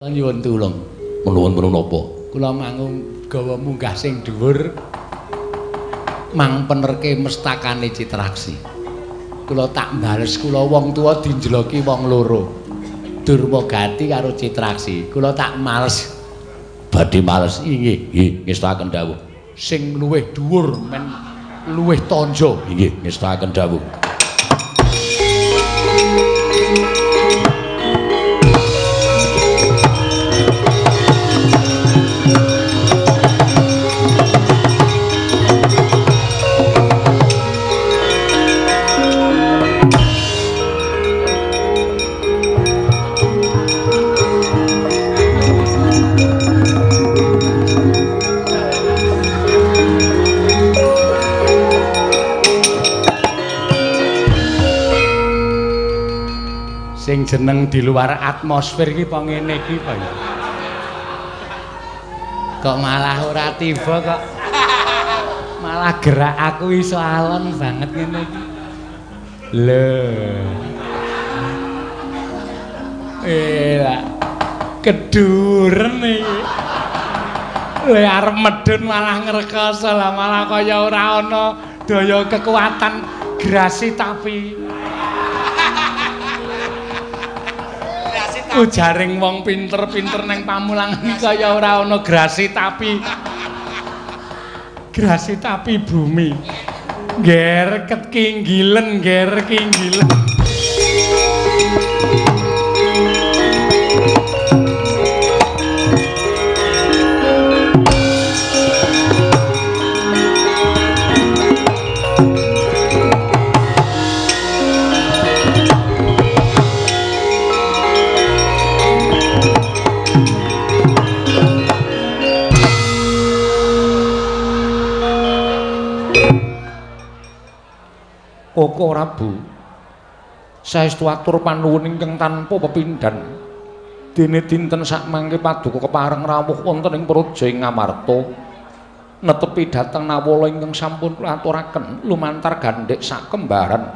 Nyuwun tulung. Menuwun menapa? Kula mangung gawa munggah sing dhuwur mang penerke mestakane Citraksi. Kula tak bales kula wong tuwa dinjeloki wong loro. Durmagati karo Citraksi. Kula tak males. Badhe males inggih, nggih ngestakaken dawuh. Sing luwih dhuwur men luwih tanja. Inggih ngestakaken dawuh. Sing jeneng di luar atmosfer iki apa ngene iki apa ya? Kok malah ora tiba kok. Malah gerak aku iso alon banget ngene iki. Lho. Lah keduren iki. Lha arep medhun malah ngrekoso lah, malah kaya ora ana daya kekuatan grasi tapi. Ujaring wong pinter-pinter neng pamulangan kaya ora ana grasi tapi. Grasi tapi bumi. Ngger kekinggilen, ngger kinggilen. Koko Prabu, saestu atur panuwun ingkang tanpa pepindhan. Dene dinten sakmangke paduka kepareng rawuh wonten ing Praja ing Ngamarta, netepi dhateng nawala ingkang sampun kula aturaken lumantar gandhek sakembaran.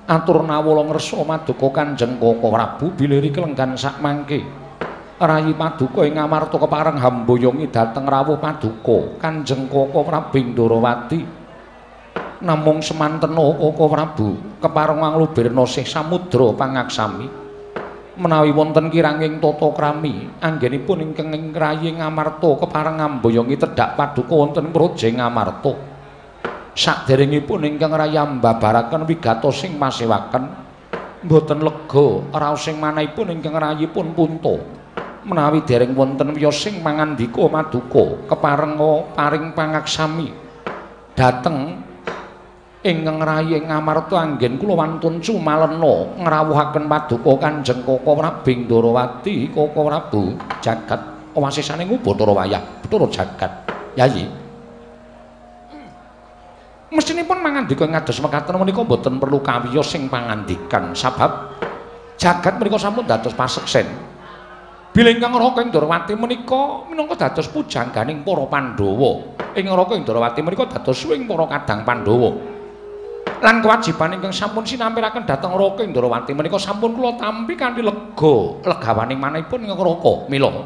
Atur nawala ngresa maduka Kanjeng Koko Prabu bilih kelenggan sakmangke. Rayi paduka ing Ngamarta kepareng hamboyongi dhateng rawuh paduka Kanjeng Koko Prabu Ndorowati. Namung semantena Koko Prabu kepareng anglubirna sih samudra pangaksami menawi wonten kiranging tata krami anggenipun ingkang ing rayi Ngamarta kepareng ngamboyongi tedhak paduka wonten Praja Ngamarta. Saderengipun ingkang rayi mbabaraken wigatosing pasewaken mboten lega raos sing manahipun ingkang rayipun punta menawi dereng wonten wiyos sing mangandika maduka kepareng paring pangaksami dhateng ingkang rayi Ngamarta anggen kula wantun sumalena ngrawuhaken paduka Kanjeng Koko Prabu Ndorowati Koko Prabu jagat wasisaning Bathara wayah Bathara jagat. Yayi mestinipun mangandika ngados mekaten menika mboten perlu kawiyos sing pangandikan sabab jagat menika sampun dados paseksen. Bilih ingkang Raka Ndorowati menika minangka dados pujangganing para Pandhawa. Ing Raka Ndorowati menika dados suwing para kadang Pandhawa. Lan kewajiban ingkang sampun sinampiraken dhateng Raka Ndorowati menika sampun kula tampi kanthi lega legawaning manahipun ingkang Raka. Mila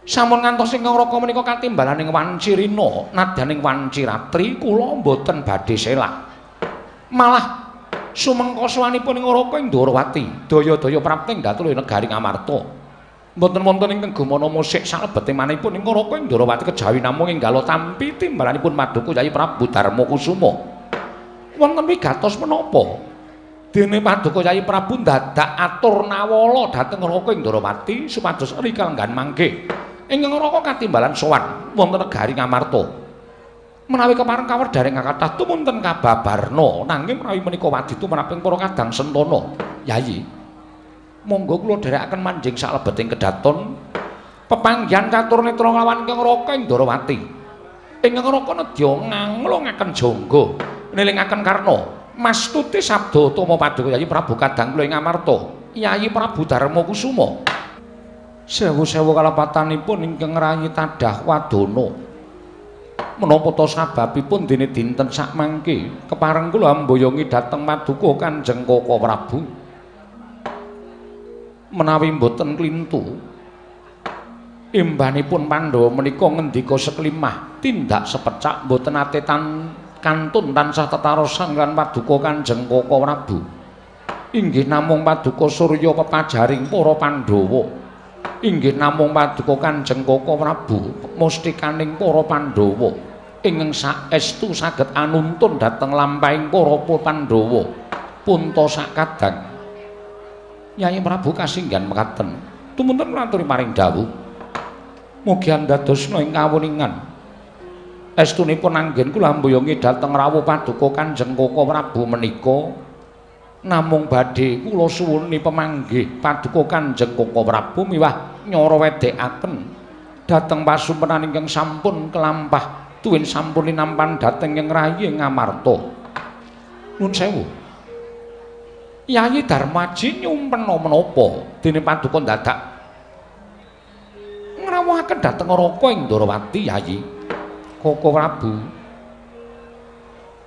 sampun ngantos ingkang Raka menika katimbalaning wanci rina nadyaning wanci ratri kula mboten badhe selak. Malah sumengkosowanipun ing Raka Ndorowati daya-daya prapting datul negari Ngamarta. Mboten wonten ingkang gumana musik salebeting manahipun ing Raka Ndorowati kejawi namung enggala tampi timbalanipun paduka Yayi Prabu Darma Kusuma. Wonten wigatos menapa dene paduka Yayi Prabu dadak atur nawala dhateng Raka Ndorowati supados ri kalenggan mangke ingkang Raka katimbalan sowan wonten negari Ngamarta. Menawi kepareng kawedharing kathah tumunten kababarna nanging menawi menika wadi tumraping para kadang sentana. Yayi monggo kula dherekaken manjing salebeting kedaton pepanggihan catur netra nglawan ingkang Raka Ndorowati. Ingkang Raka nedya nganglungaken jangga nilingaken karna mastuti sabda utama paduka Yayi Prabu kadang kula ing Ngamarta Yayi Prabu Darma Kusuma. Sewu-sewu kalepatanipun ingkang rayi tadah wadana menapa ta sababipun dene dinten sakmangke kepareng kula amboyongi dhateng paduka Kanjeng Koko Prabu. Menawi mboten klintu imbanipun Pandhawa menika ngendika sekelimah tindak sepecak mboten nate kantun tansah tetarosan lan paduka Kanjeng Koko Prabu. Inggih namung paduka surya pepajaring para Pandhawa. Inggih namung paduka Kanjeng Koko Prabu mustikaning para Pandhawa ingkang saestu saged anuntun dhateng lampahing para Pandhawa punta sakadang. Yai Prabu kasinggihan mekaten. Tumunten aturi paring dawuh. Mugi andadosna ing kawuningan. Estunipun anggen kula amboyongi dhateng rawuh paduka Kanjeng Koko Prabu menika namung badhe kula suwuni pemanggih paduka Kanjeng Koko Prabu miwah nyara wedekaken dhateng pasumpenan ingkang sampun kelampah tuwin sampun linampan dhateng ing rayi Ngamarta. Nun sewu. Yayi Darmaji nyumpena menapa dene paduka dadak ngrawuhaken dhateng Raka ing Ndorowati Yayi Koko Prabu.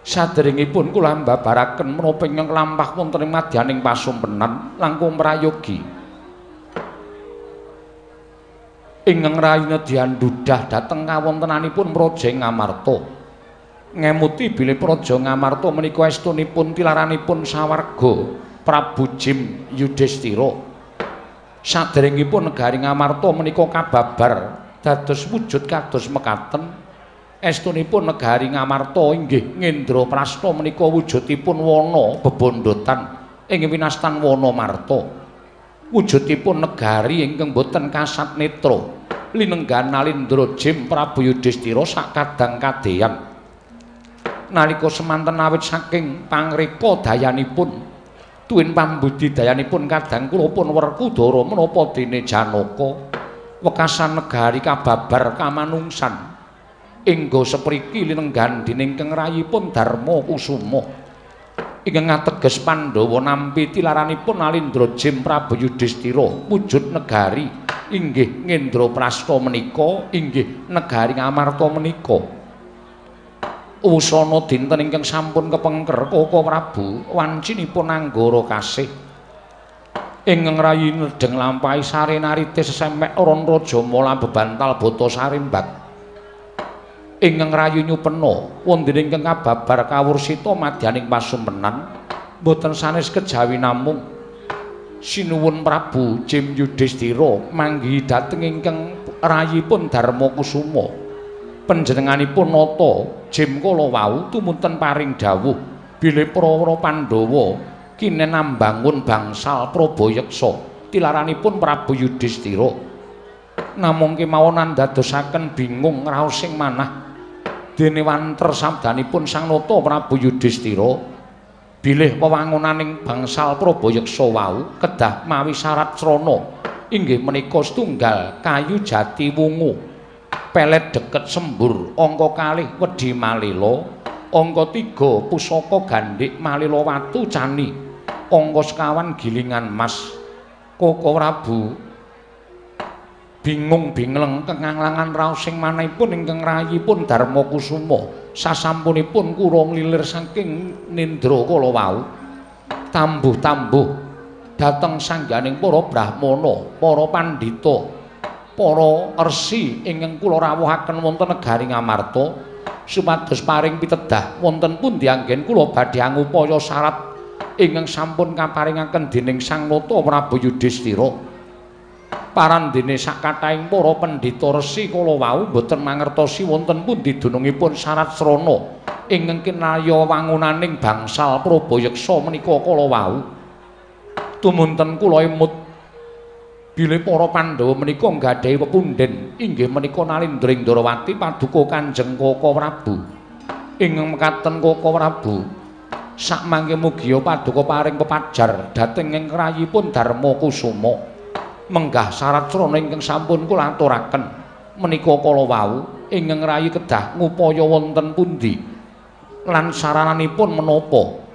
Saderengipun kula mbabaraken menapa ingkang lampah wonten ing madyaning pasumpenan langkung prayogi. Ingkang rayi nedyan dudah dhateng kawontenanipun Praja Ngamarta. Ngemuti bilih Praja Ngamarta menika estunipun tilaranipun sawarga Prabu Jim Yudhistira. Saderengipun negari Ngamarta menika kababar dados wujud kados mekaten. Estunipun negari Ngamarta inggih Ngendraprasta menika wujudipun wana bebondotan ing winastan wana marta. Wujudipun negari ingkang boten kasat netra linenggan Nalindra Jim Prabu Yudhistira sakadang kadeyan. Nalika semanten awit saking pangreka dayanipun tuwin pambudidayanipun kadang kula pun Werkudara menapa dene Janaka wekasan negari kababar kamanungsan ingga sepriki linenggan dening keng rayipun Darma Kusuma ingkang ateges Pandhawa nampi tilaranipun Nalindra Jim Prabu Yudhistira wujud negari inggih Ngendraprasta menika inggih negari Ngamarta menika. Wusana dinten ingkang sampun kepengker Koko Prabu wancinipun anggara kasih ingkang rayi nedheng lampahi sare narite sesemek ron raja mala bebantal bata sarimbak ingkang rayi nyupena wonten ingkang kababar kawursita madyaning pasumpenan boten sanes kejawi namung sinuwun Prabu Jim Yudhistira manggihi dhateng ingkang rayipun Darma Kusuma. Panjenenganipun nata Jim kala wau tumunten paring dawuh bilih para Pandhawa kinen ambangun bangsal Prabayeksa tilaranipun Prabu Yudhistira. Namung kemawon andadosaken bingung raos sing manah dene wanter sabdanipun Sang Nata Prabu Yudhistira bilih wewangunaning bangsal Prabayeksa wau kedah mawi syarat srana inggih menika setunggal kayu jati wungu pelet deket sembur angka kalih wedhi malela angka 3 pusaka gandhik malela watu cani angka sekawan gilingan mas. Koko Prabu bingung bingleng kenganglangan raos sing manahipun ingkang rayipun Darma Kusuma sasampunipun kula nglilir saking nindra kala wau tambuh-tambuh dhateng sangganing para brahmana, para pandhita, para resi ingkang kula rawuhaken wonten negari Ngamarta supados paring pitedah wonten pundi anggen kula badhe angupaya syarat ingkang sampun kaparingaken dening Sang Nata Prabu Yudhistira. Parandene sakathahing para pandhita resi kala wau boten mangertosi wonten pundi dunungipun syarat srana ingkang kinaya wangunaning bangsal Prabayeksa menika kala wau. Tumunten kula emut bilih para Pandhawa menika nggadhahi pepundhen inggih menika Nalindra Ndrawati paduka Kanjeng Koko Prabu. Ingkang mekaten Koko Prabu sakmangke mugia paduka paring pepajar dhateng ing rayipun Darma Kusuma. Menggah syarat srana ingkang sampun kula aturaken menika kala wau ingkang rayi kedah ngupaya wonten pundi lan sarananipun menapa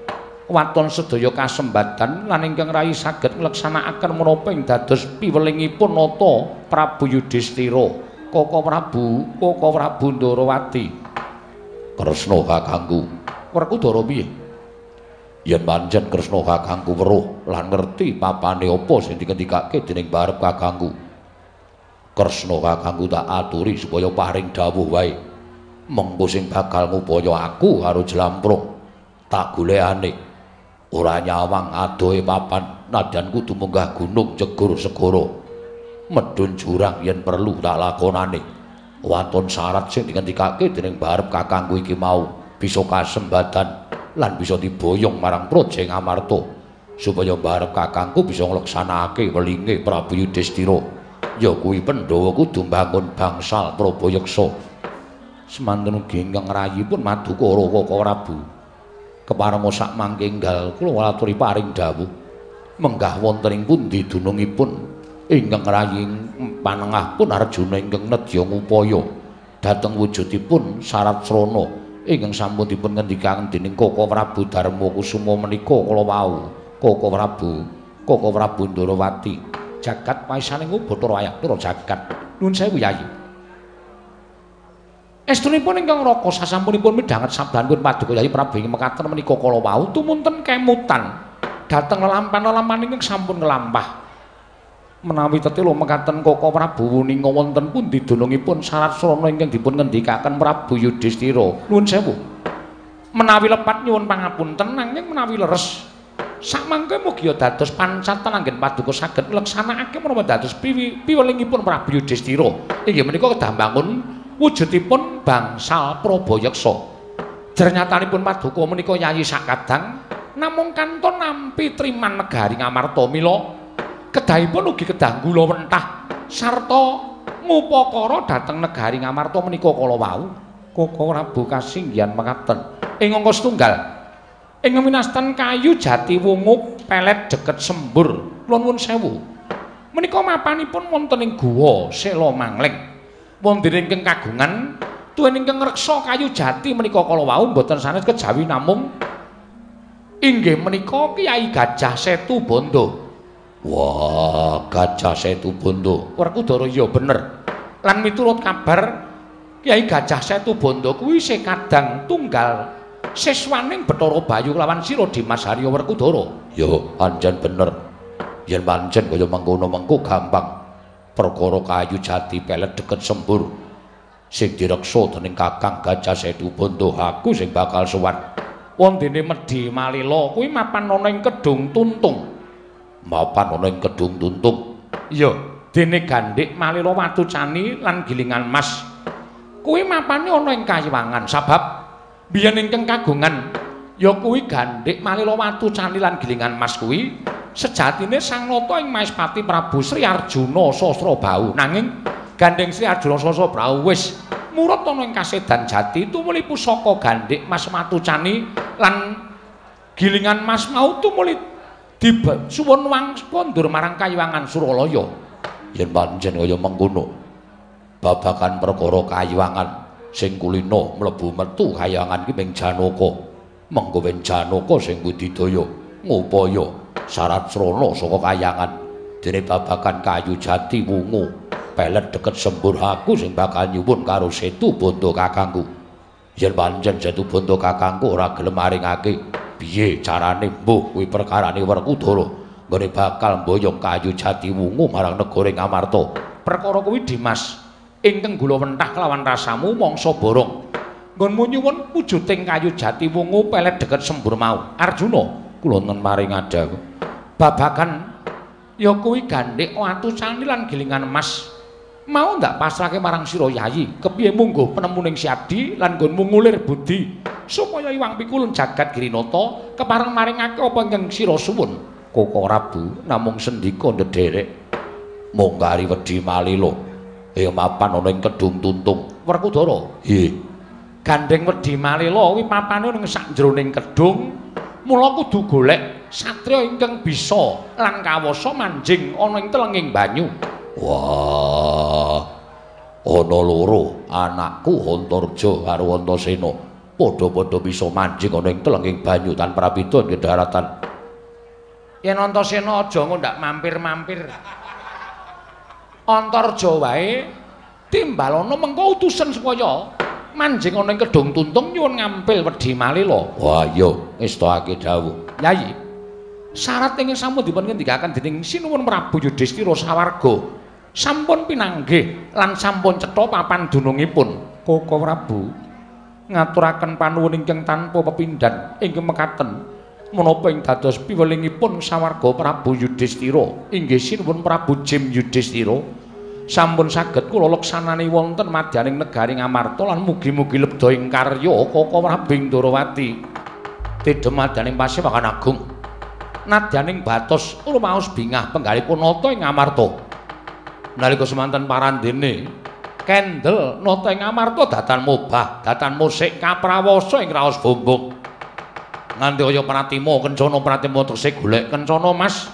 waton sedaya kasembadan lan ingkang rayi saged ngleksanakaken menapa ing dados piwelingipun nata Prabu Yudhistira. Koko Prabu, Koko Prabu Ndrawati. Kresna kakangku. Werkudara piye? Yen pancen Kresna kakangku weruh lan ngerti papane apa sing dikendikake dening barep kakangku. Kresna kakangku tak aturi supaya paring dawuh wae. Mengko sing bakal ngupaya aku karo Jlamprong tak golekane. Ora nyawang adohe papan nadyan kudu munggah gunung jegur segara. Medhun jurang yen perlu tak lakonane. Waton syarat sing dikendikake dening barep kakangku iki mau bisa kasembatan lan bisa diboyong marang Praja Ngamarta supaya barep kakangku bisa ngleksanakake welinge Prabu Yudhistira. Ya kuwi Pandhawa kudu mbangun bangsal Prabayeksa. Semanten ugi ingkang rayipun maduka Kaka Prabu. Kepareng sak mangke enggal kula aturi paring dawuh menggah wonten ing pundi dunungipun ingkang rayi panengah pun Arjuna ingkang nedya ngupaya dhateng wujudipun syarat srana ingkang sampun dipun ngendikaken dening Kaka Prabu Darma Kusuma menika kala wau. Kaka Prabu, Kaka Prabu Ndarawati, jagat paisaning Bathara Ayatura jagat. Nuwun sewu Yayi. Estunipun ingkang raka sasampunipun midhanget sabdanipun paduka Yayi Prabu ing mekaten menika kala wau tumunten kemutan dhateng lelampahan-lelampahan ingkang sampun nglampah. Menawi tetela mekaten Kaka Prabu wuninga wonten pundi dunungipun syarat srana ingkang dipun ngendikaken Prabu Yudhistira. Nuwun sewu. Menawi lepat nyuwun pangapunten nanging menawi leres sakmangke mugi dados pancatan anggen paduka saged ngleksanakake menapa dados piwelingipun Prabu Yudhistira. Inggih menika kedah mbangun wujudipun bangsal Prabayeksa. Jernyatanipun paduka menika Yayi sakadang namung kanton nampi triman negari Ngamarta mila kedahipun ugi kedah gula wentah sarta ngupakara dhateng negari Ngamarta menika kala wau. Kaka Prabu kasinggihan mekaten ing angka setunggal ing winastan kayu jati wungu pelet deket sembur. Kula nuwun sewu. Menika mapanipun wonten ing guwa Sela Mangling. Wonten ingkang kagungan tuwin ingkang ngreksa kayu jati menika kala wau mboten sanes kejawi namung inggih menika Kyai Gajah Setu Bondo. Wah, Gajah Setu Bondo. Werkudara ya bener. Lan miturut kabar Kyai Gajah Setu Bondo kuwi sekadang tunggal siswaning Bathara Bayu lawan sira Dimas Harya Werkudara. Ya, pancen bener. Yen pancen kaya mengkono mengko gampang. Perkara kayu jati pelet deket sembur sing direksa dening Kakang Gajah Setu Bondo aku sing bakal sowan. Wondene Medhi Malila kuwi mapan ana ing Kedung Tuntung. Mapan ana ing Kedung Tuntung. Iya, dene Gandhik Malila watu cani lan gilingan mas. Kuwi mapane ana ing Kayiwangan sabab biyen ingkang kagungan ya kuwi Gandhik Malila watu cani lan gilingan mas kuwi sejatine Sang Nata ing Maespati Prabu Sri Arjuna Sasrabahu. Nanging gandheng Sri Arjuna Sasrabahu wis murut ana ing kasedan jati tumuli pusaka Gandhik Mas watu cani lan gilingan mas mau tumuli disuwun wang kondur marang Kayiwangan Suralaya. Yen pancen kaya mengkono babagan perkara Kayiwangan sing kulina mlebu metu Kayiwangan ki ming Janaka. Mengko wen Janaka sing budidaya ngupaya syarat srana saka Kayangan. Dene babagan kayu jati wungu pelet deket sembur aku sing bakal nyuwun karo Setu Bondo kakangku. Yen pancen Setu Bondo kakangku ora gelem maringake piye carane mbuh kuwi perkarane Werkudara nggone bakal mboyong kayu jati wungu marang negara Ngamarta. Perkara kuwi Dimas ingkang gula wentah kelawan rasamu mangsa borong. Nggonmu nyuwun wujuding kayu jati wungu pelet deket sembur mau. Arjuna kula nen maring adawu. Babagan ya kuwi Gandhik watu cani lan gilingan emas mau ndak pasrahke marang sira Yayi. Kepiye mungguh penemuning Siadi lan nggonmu ngulir budi supaya Iwang Pikulun jagat Girinata kepareng maringake apa ingkang sira suwun. Kaka Prabu namung sendika ndederek mung kari wedi Malila ing mapan ana ing Kedung Tuntung. Werkudara nggih. Gandheng Wedi Malila kuwi papane ning sakjroning kedung, mula kudu golek satriya ingkang bisa lan kawasa manjing ana ing telenging banyu. Wah, ana loro anakku Antarja karo Antasena padha-padha bisa manjing ana ing telenging banyu tanpa prabida ing daratan. Yen Antasena aja ngundak mampir-mampir. Antarja wae timbalana mengko utusan supaya manjing ana ing Kedung Tuntung nyuwun ngampil Wedhi Malila. Wah iya, ngestokake dawuh. Yayi, syarat ingkang sampun dipun ngendikaken dening Sinuwun Prabu Yudhistira sawarga sampun pinanggih lan sampun cetha papan dunungipun. Koko Prabu ngaturaken panuwun ingkang tanpa pepindhan ingkang mekaten menapa ing dados piwelingipun sawarga Prabu Yudhistira inggih Sinuwun Prabu Jim Yudhistira sampun saged kula leksanani wonten madyaning negari Ngamarta lan mugi-mugi lebda ing karya Koko Prabu ing Ndorowati tidhem madyaning pasewakan agung nadyaning batos rumaos bingah penggalipun nata ing Ngamarta. Nalika semanten parandene kendel nata ing Ngamarta datan mobah datan musik kaprawasa ing raos bumbung nganti kaya pratima kencana pratima tesih golek kencana Mas.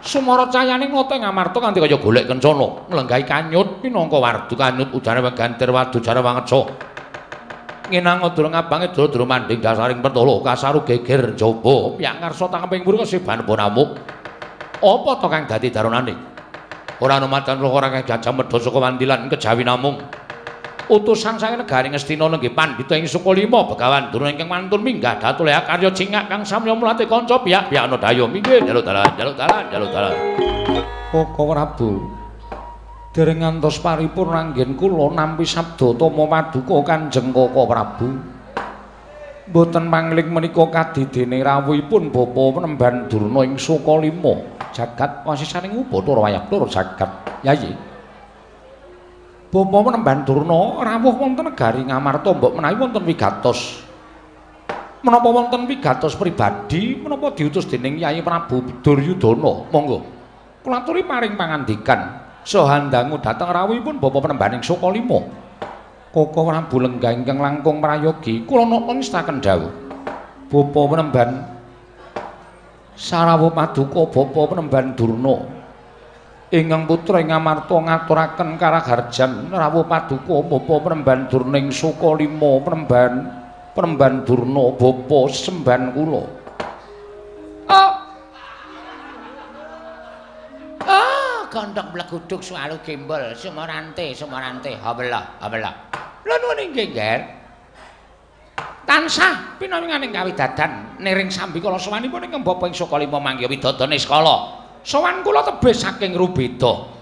Sumara cayaning nata ing Ngamarta nganti kaya golek kencana nglenggahi kanyut minangka wardu kanyut udane wegantir wadu jare wangeca nginang adura ngabange dura-dura manding dasaring pertolo kasaru geger jaba piyak ngarsa tangkeping mburi kesiban bonamuk. Apa to kang dadi daronane? Ora ana madan ora kang jajah medha saka wandilan kejawi namung utusan saking negari Ngastina nenggih pandhita ing Sukalima Begawan Durna ingkang wantun minggah datuleh karya cingak kang samya mlate kanca piyak-piyak ana daya minggih njaluk dalan njaluk dalan njaluk dalan. Koko Prabu dereng ngantos paripurna anggen kula nampi sabda tama paduka Kanjeng Koko Prabu. Mboten pangling menika kadidene rawuhipun Bapa Penemban Durna ing Sukalima jagat wasisaning Ubathara Wayabdara jagat. Yayi, Bapa Penemban Durna rawuh wonten negari Ngamarta mbok menawi wonten wigatos. Menapa wonten wigatos pribadi menapa diutus dening Yayi Prabu Duryudana? Monggo kula aturi paring pangandikan saha ndangu dhateng rawuhipun Bapa Penemban ing Sukalima. Koko Prabu lenggah ingkang langkung prayogi kula napa ngestaken dawuh. Bapa Penemban sarawuh paduka Bapa Penemban Durna ingkang putra ing Ngamarta ngaturaken karaharjan rawuh paduka Bapa Penemban Durna ing Sukalima. Penemban Durna bapa semban kula. Oh. Oh, gondok mleguduk suwalu gembol sumorante sumorante habelah habelah. Lha nuwun inggih, Nger. Tansah pinawinganing kawidadan niring sambikala sowanipun ingkang bapa ing Sukalima manggiha widodone skala. Sowan kula tebih saking rubeda.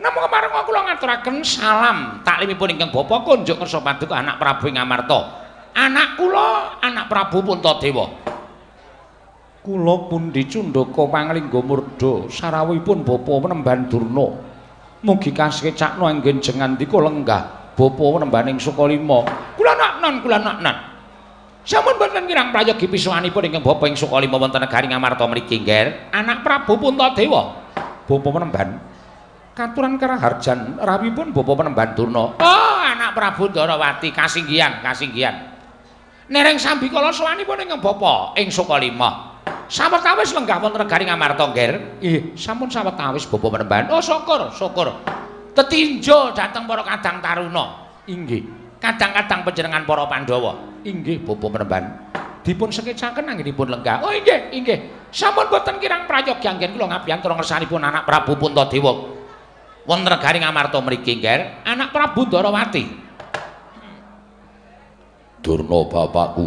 Namung kemareng kula ngaturaken salam taklimipun ingkang bapa kunjuk ngersa paduka anak Prabu ing Ngamarta. Anak kula anak Prabu Puntadewa. Kula pundi cundhaka panglingga murda sarawuhipun Bapa Penemban Durna. Mugi kasekcakna anggen jengandika lenggah Bapa Penemban ing Sukalima. Kula naknon kula naknon. Sampun boten kirang prayogi pisuwanipun ingkang bapa ing Sukalima wonten negari Ngamarta mriki, Ngger. Anak Prabu Puntadewa. Bapa Penemban katuran karaharjan rawuhipun Bapa Penemban Durna. Oh, anak Prabu Ndarawati kasinggihan, kasinggihan. Nereng sambikala sowanipun ingkang bapa ing Sukalima. Sawetawis lenggah wonten negari Ngamarta, Ngger. Nggih, sampun sawetawis Bapa Penemban. Oh, syukur, syukur. Tetinjo dhateng para kadang taruna. Inggih. Kadang-kadang panjenengan para Pandhawa. Inggih Bapa Penemban. Dipun sekecaken anggenipun lenggah. Oh inggih, inggih. Sampun boten kirang prayogi anggen kula ngabiyantara ngersanipun anak Prabu Puntadewa. Wonten negari Ngamarta mriki, Ngger, anak Prabu Ndarawati. Durna bapakku.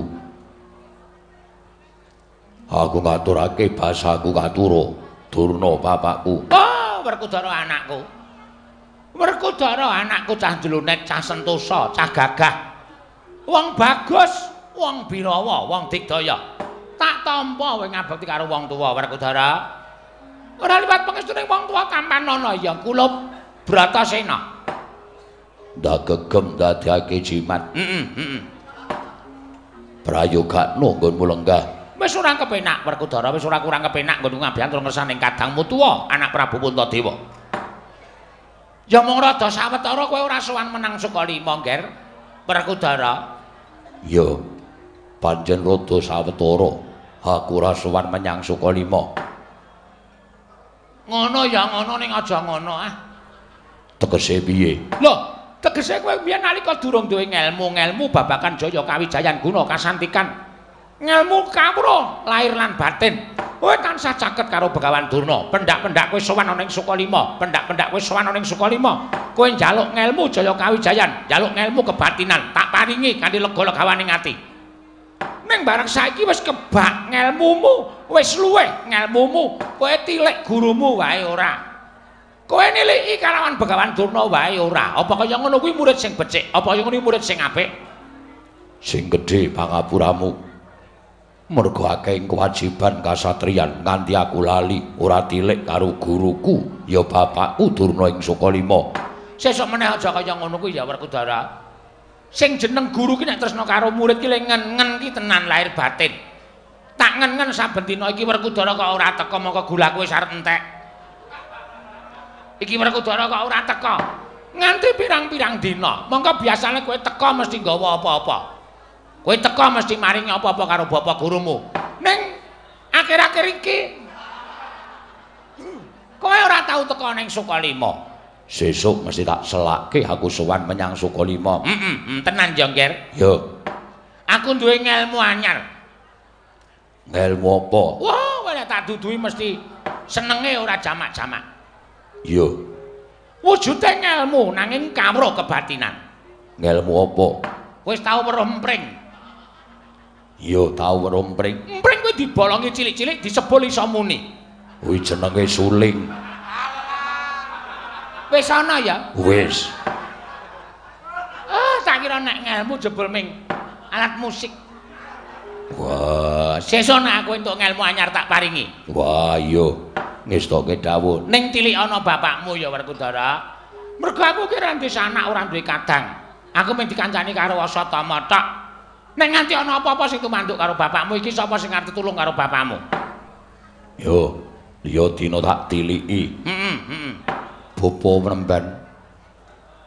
Aku ngaturake basaku katura. Durna bapakku. Oh, Werkudara anakku. Werkudara anakku cah jlonet, cah sentosa, cah gagah. Wong bagus, wong birawa, wong digdaya. Tak tampa kowe ngabekti karo wong tuwa, Werkudara. Ora liwat pangestuning wong tuwa tampanana ya kulup Bratasena. Ndak gegem dadekake jimat. Heeh, heeh. Prayogakno nggonmu lenggah. Wis ora kepenak Werkudara, wis ora kurang kepenak nggonmu ngabiyantura ngersane kadangmu tuwa, anak Prabu Puntadewa. Ya mung rada sawetara kowe ora sowan menang Sukalima, Ngger. Werkudara. Ya, pancen rada sawetara aku ora sowan menyang Sukalima. Ngono ya ngono ning aja ngono ah. Tegese piye? Lho, tegese kowe biyen nalika durung duwe ngelmu-ngelmu babagan jaya kawijayan guna kasantikan. Ngelmu kawruh lahir lan batin. Kowe tansah caket karo Begawan Durna. Pendak-pendak kowe sowan ana ing Sukalima, pendak-pendak kowe sowan ana ing Sukalima. Kowe njaluk ngelmu jaya kawijayan, njaluk ngelmu kebatinan, tak paringi kanthi lega-legawaning ati. Ning bareng saiki wis kebak ngelmumu, wis luweh ngelmumu. Kowe tilik gurumu wae ora. Kowe niliki kalawan Begawan Durna wae ora. Apa kaya ngono kuwi murid sing becik? Apa kaya ngono kuwi murid sing apik? Sing gedhe pangapuramu. Mergo akeh kewajiban kasatriyan nganti aku lali ora tilik karo guruku ya bapakku Durna ing Sukalima. Sesuk meneh aja kaya ngono kuwi ya Werkudara. Sing jeneng guru ki nek tresna karo murid ki le ngen-ngen ki tenan lahir batin. Tak ngen-ngen saben dina iki Werkudara kok ora teka mongko gulaku wis arep entek. Iki Werkudara kok ora teka. Nganti pirang-pirang dina. Mongko biasane kowe teka mesti nggawa apa-apa. Kowe teka mesti maringi apa-apa karo bapak gurumu. Ning akhir-akhir iki kowe ora tau teka ning Sukalima. Sesuk mesti tak selake aku sowan menyang Sukalima. Tenan yo, Ngger. Yo. Aku duwe ngelmu anyar. Ngelmu apa? Wah, nek tak duduhi mesti senenge ora jamak-jamak. Yo. Wujude ngelmu nanging kawruh kebatinan. Ngelmu apa? Wis tau weruh empring? Yo, tau weruh empring. Empring kuwi dibolongi cilik-cilik disebul iso muni. Kuwi jenenge suling. Wis ana ya? Wis. Ah, tak kira nek ngelmu jebul ming alat musik. Wah, sesuk nek aku entuk ngelmu anyar tak paringi. Wah, iya. Ngestoke dawuh. Ning tilik ana bapakmu ya Werkudara. Mergo aku ki ora duwe sanak, ora duwe kadang. Aku mung dikancani karo Asatama tok. Nek nganti ana apa-apa sing tumanduk karo bapakmu iki sapa sing arep tulung karo bapakmu? Yo, liya dina tak tiliki. Heeh, heeh. Bapa Penemban,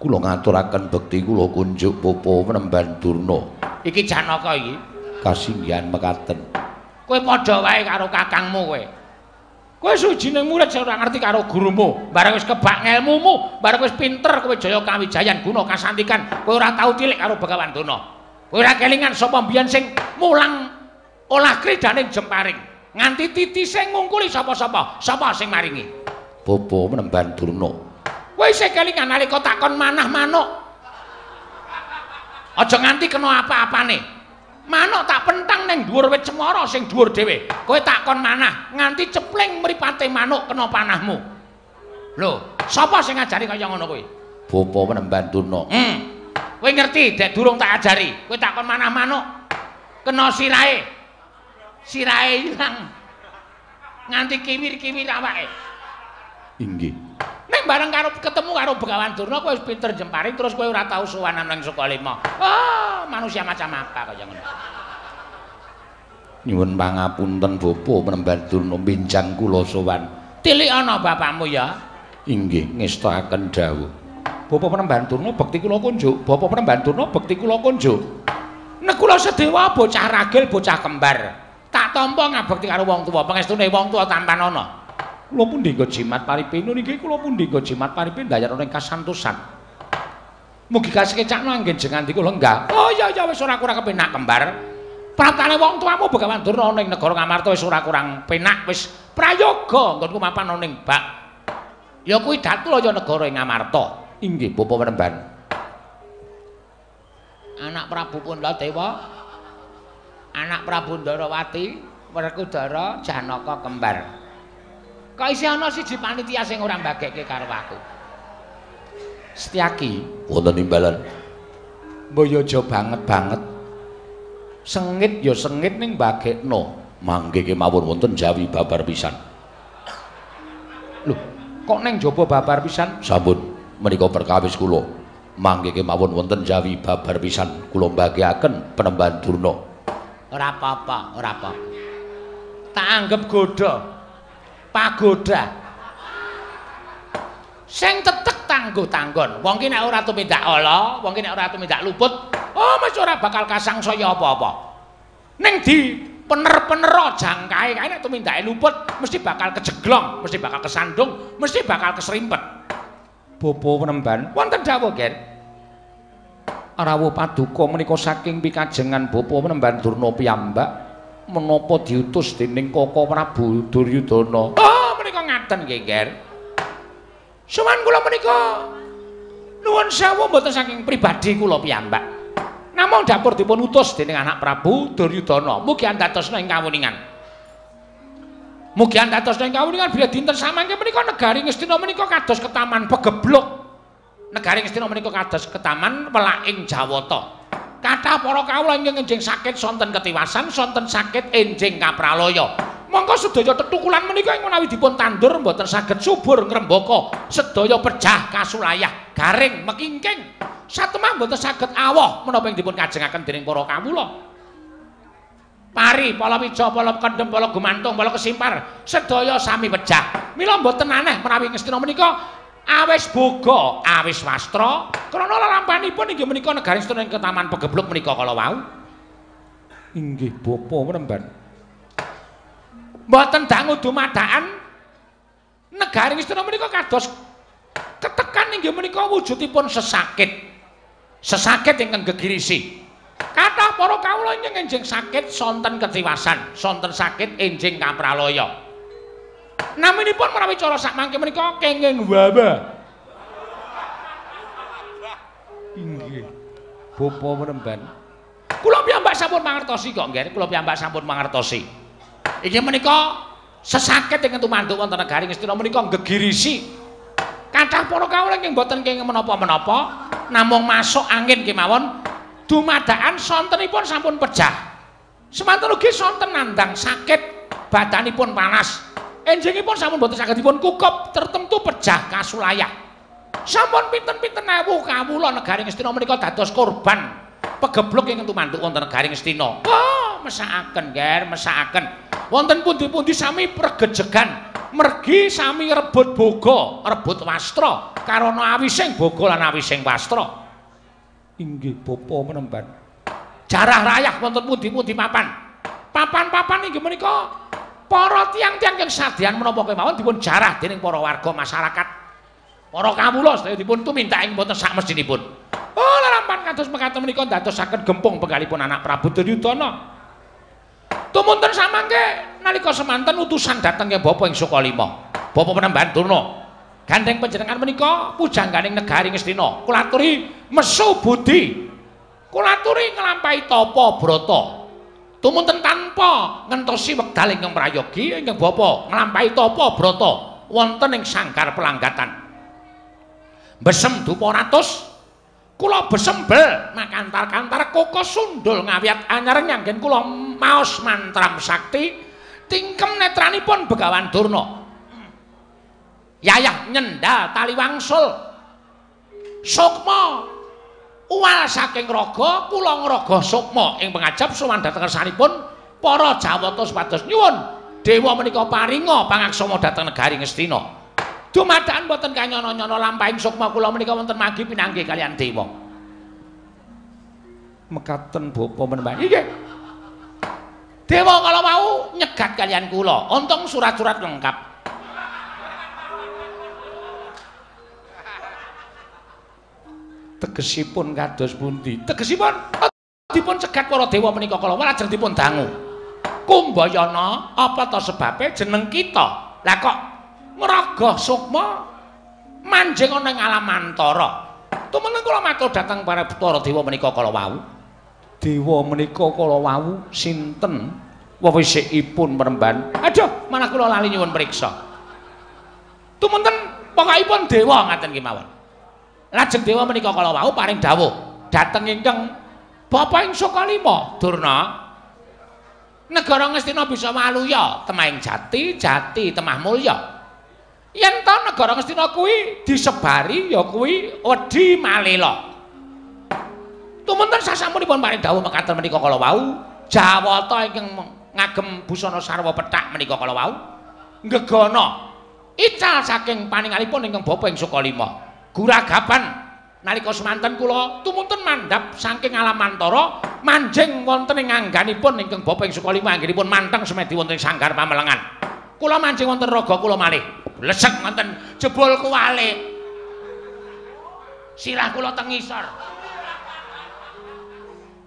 kula ngaturaken bekti kula kunjuk Bapa Penemban Durna. Iki Janaka iki kasinggihan mekaten. Kowe padha wae karo kakangmu kowe. Kowe suwijining murid sing ora ngerti karo gurumu. Bareng wis kebak ngelmumu, bareng wis pinter kowe jaya kawijayan guna kasantikan, kowe ora tau tilik karo Begawan Durna. Kowe ora kelingan sapa mbiyen sing mulang olah kridane jemparing. Nganti titise ngungkuli sapa-sapa, sapa sing maringi? Bapa Penemban Durna. Kowe isih kelingan nalika takon manah manuk. Aja nganti kena apa-apane. Manuk tak pentang ning dhuwur wit cemara sing dhuwur dhewe. Kowe takon manah nganti cepling mripate manuk kena panahmu. Lho, sapa sing ngajari kaya ngono kuwi? Bapa Penemban Durna. Kowe ngerti dek durung tak ajari. Kowe takon manah manuk kena sirahe. Sirahe ilang. Nganti kiwir-kiwir awake. Inggih. Ning bareng karo ketemu karo Begawan Durna kowe wis pinter jemparing terus kowe ora tau sowan nang Sukalima. Ah, manusia macam apa kaya ngono. Nyuwun pangapunten Bapa Penemban Durna benjang kula sowan. Tilik ana bapakmu ya. Inggih, ngestakaken dawuh. Bapa Penemban Durna bekti kula kunjuk. Bapa Penemban Durna bekti kula kunjuk. Nekula sedewa bocah ragil bocah kembar. Tak tampa ngabekti karo wong tuwa, pangestune wong tuwa tampan ana. Kula pundi nggo jimat paripin niki kula pundi nggo jimat paripin ndayat ing kasantosan. Mugi kasekecakno anggen jengandi kula enggak. Oh iya iya wis ora kurang kepenak kembar. Pratane wong tuamu Begawan Durna ning negara Ngamarta wis ora kurang penak wis prayoga nggonku mapan ning bak. Ya kuwi Datulaya negara ing Ngamarta. Inggih Bapa Penemban. Anak Prabu Puntadewa, anak Prabu Ndarawati, Werkudara Janaka kembar. Kok isih ana siji panitia sing ora mbagekke karo aku. Setyaki wonten imbalan. Mbok aja banget-banget. Sengit ya sengit ning mbagekno. Mangke kemawon wonten Jawi babar pisan. Lho, kok ning jaba babar pisan? Sampun menika perkawis kula. Mangke kemawon wonten Jawi babar pisan kula mbageaken Penemban Durna. Ora apa-apa, ora apa. Tak anggep godha. Pagoda. Sing tetek tangguh tanggon. Wong ki nek ora tumindak ala, wong ki nek ora tumindak luput, oh mesti ora bakal kasangsaya apa-apa. Ning di pener-penera jangkae kae nek tumindake luput mesti bakal kejeglong, mesti bakal kesandung, mesti bakal kesrimpet. Bapa Penemban, wonten dawuh, Ger. Rawuh paduka menika saking pikajengan Bapa Penemban Durna piyambak menapa diutus dening Kaka Prabu Duryudana. Oh, menika ngaten nggih, Ger. Sowan kula menika nuwun sewu mboten saking pribadi kula piyambak. Namung dapur dipun utus dening anak Prabu Duryudana. Mugi andhatosna ing kawuningan. Mugi andhatosna ing kawuningan bilih dinten samangke menika negari Ngastina menika kados ketaman pegebluk. Negari Ngastina menika kados ketaman welaking Jawata. Kathah para kawula ingkang enjing sakit sonten ketiwasan, sonten sakit enjing kapralaya. Mongko sedaya tetukulan menika ing menawi dipun tandur mboten saged subur ngrembaka, sedaya pejah kasulayah, garing mekingking. Satemah mboten saged awoh menapa ing dipun kajengaken dening para kawula. Pari, pala wija, pala kendhem, pala gumantung, pala kesimpar, sedaya sami pejah. Mila mboten aneh menawi Ngastina menika awis boga, awis wastra, krana lelampanipun inggih menika negari Ngastina ing ketaman pegebluk menika kala wau. Inggih bapa Penemban. Mboten dangu dumadaan negari Ngastina menika kados ketekan inggih menika wujudipun sesakit. Sesakit ingkang gegirisi. Kathah para kawula ingkang enjing sakit sonten ketiwasan, sonten sakit enjing kapralaya. Naminipun menawi cara sakmangke menika kenging wabah. Inggih. Bapa Penemban. Kula piyambak sampun mangertosi kok, nggih. Kula piyambak sampun mangertosi. Inggih menika sesakit ingkang tumanduk wonten negari Ngastina menika gegirisi. Kathah para kawula ingkang boten kenging menapa-menapa, namung masuk angin kemawon dumadaan sontenipun sampun pejah. Semanten ugi sonten nandhang sakit, badanipun panas. Enjingipun sampun boten saged dipun kukup, tertentu pejah kasulayah. Sampun pinten-pinten ewu kawula negari Ngastina menika dados korban pegebluk ingkang tumanduk wonten negari Ngastina. Oh, mesakaken, Nger, mesakaken. Wonten pundi-pundi sami pregejegan, mergi sami rebut boga, rebut wastra, karana awising boga lan awising wastra. Inggih bapa Penemban. Jarah rayah wonten pundi-pundi papan. Papan-papan inggih menika para tiyang-tiyang ingkang sadean menapa kemawon dipun jarah dening para warga masyarakat. Para kawula sedaya dipun tumindak ing wonten sakmestinipun. Oh, lelampan kados mekaten menika ndadosaken gempung penggalipun anak Prabu Duryudana. Tumunten samangke nalika semanten utusan dhateng ke Bapa ing Sukalima. Bapa Penemban Durna. Gandeng panjenengan menika pujangganing negari Ngastina. Kula aturi mesu budi. Kula aturi nglampahi tapa brata. Tumunten tanpa ngentosi wekdal ingkang prayogi ingkang bapa nglampahi tapa brata wonten ing sanggar pelanggatan. Besem dupa ratus kula besembel makantar-kantar koko sundul ngawiyat anyar nyanggen kula maos mantram sakti tingkem netranipun Begawan Durna. Yayah nyendal tali wangsul sukma uwal saking raga kula ngraga sukma ing pangajap sowan dhateng kersanipun para Jawata supados nyuwun dewa menika paringa pangaksama dhateng negari Ngastina. Dumadaan boten kanyana-nyana lampahing sukma kula menika wonten manggi pinanggih kalian dewa. Mekaten bapa Penemban. Inggih. Dewa kala wau nyegat kalian kula, untung surat-surat lengkap. Tegesipun kados pundi? Tegesipun dipun cegat para dewa menika kala wau lajeng dipun dangu. Kumbayana apa ta sebabe jeneng kita? Lah kok ngraga sukma manjing ana ing alam antara. Tumunten kula matur dhateng para dewa menika kala wau. Dewa menika kala wau sinten wewisikipun Penemban? Aduh, malah kula lali nyuwun priksa. Tumunten pokokipun dewa ngaten kemawon. Lajeng dewa menika kala wau paring dawuh dhateng ingkang Bapa ing Sukalima, Durna. Negara Ngastina bisa waluya, temahing jati, jati temah mulya. Yen ta negara Ngastina kuwi disebari ya kuwi wedi malela. Tumunten sasampunipun paring dawuh mekaten menika kala wau, Jawata ingkang ngagem busana sarwa pethak menika kala wau nggegana ical saking paningalipun ingkang Bapa ing Sukalima. Guragapan nalika semanten kula tumunten mandhap saking alam antara manjing wonten ing angganipun ingkang Bapa ing Sukalima anggenipun manteng semedi wonten ing sanggar pamelengan. Kula manjing wonten raga kula malih. Blesek wonten jebul kuwalik. Sirah kula teng ngisor.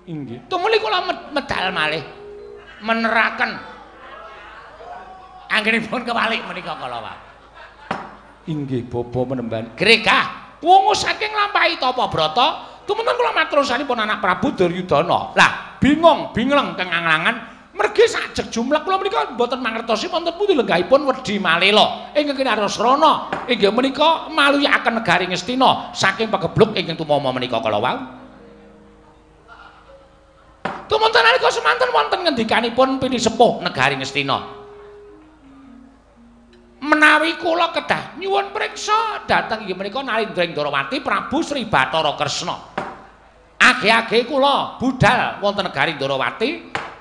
Inggih. Tumuli kula medal malih meneraken anggenipun kewalik menika kala wau. Inggih bapa Penemban. Gregah wungu saking lampahi tapa brata Tumunten kula matur sanipun anak Prabu Duryudana. Lah, bingung, bingleng kenganglangan mergi sajeg jumlek kula menika mboten mangertosi wonten pundi lenggahipun Wedhi Malela ingkang kinarasrana inggih menika maluyaken negari Ngastina saking pegebluk ingkang tumama menika kala wau. Tumunten nalika semanten wonten ngendikanipun pinisepuh negari Ngastina. Menawi kula kedah nyuwun priksa dhateng inggih menika Nalindra Ndrawati Prabu Sri Bathara Kresna. Age-age kula budal wonten negari Ndrawati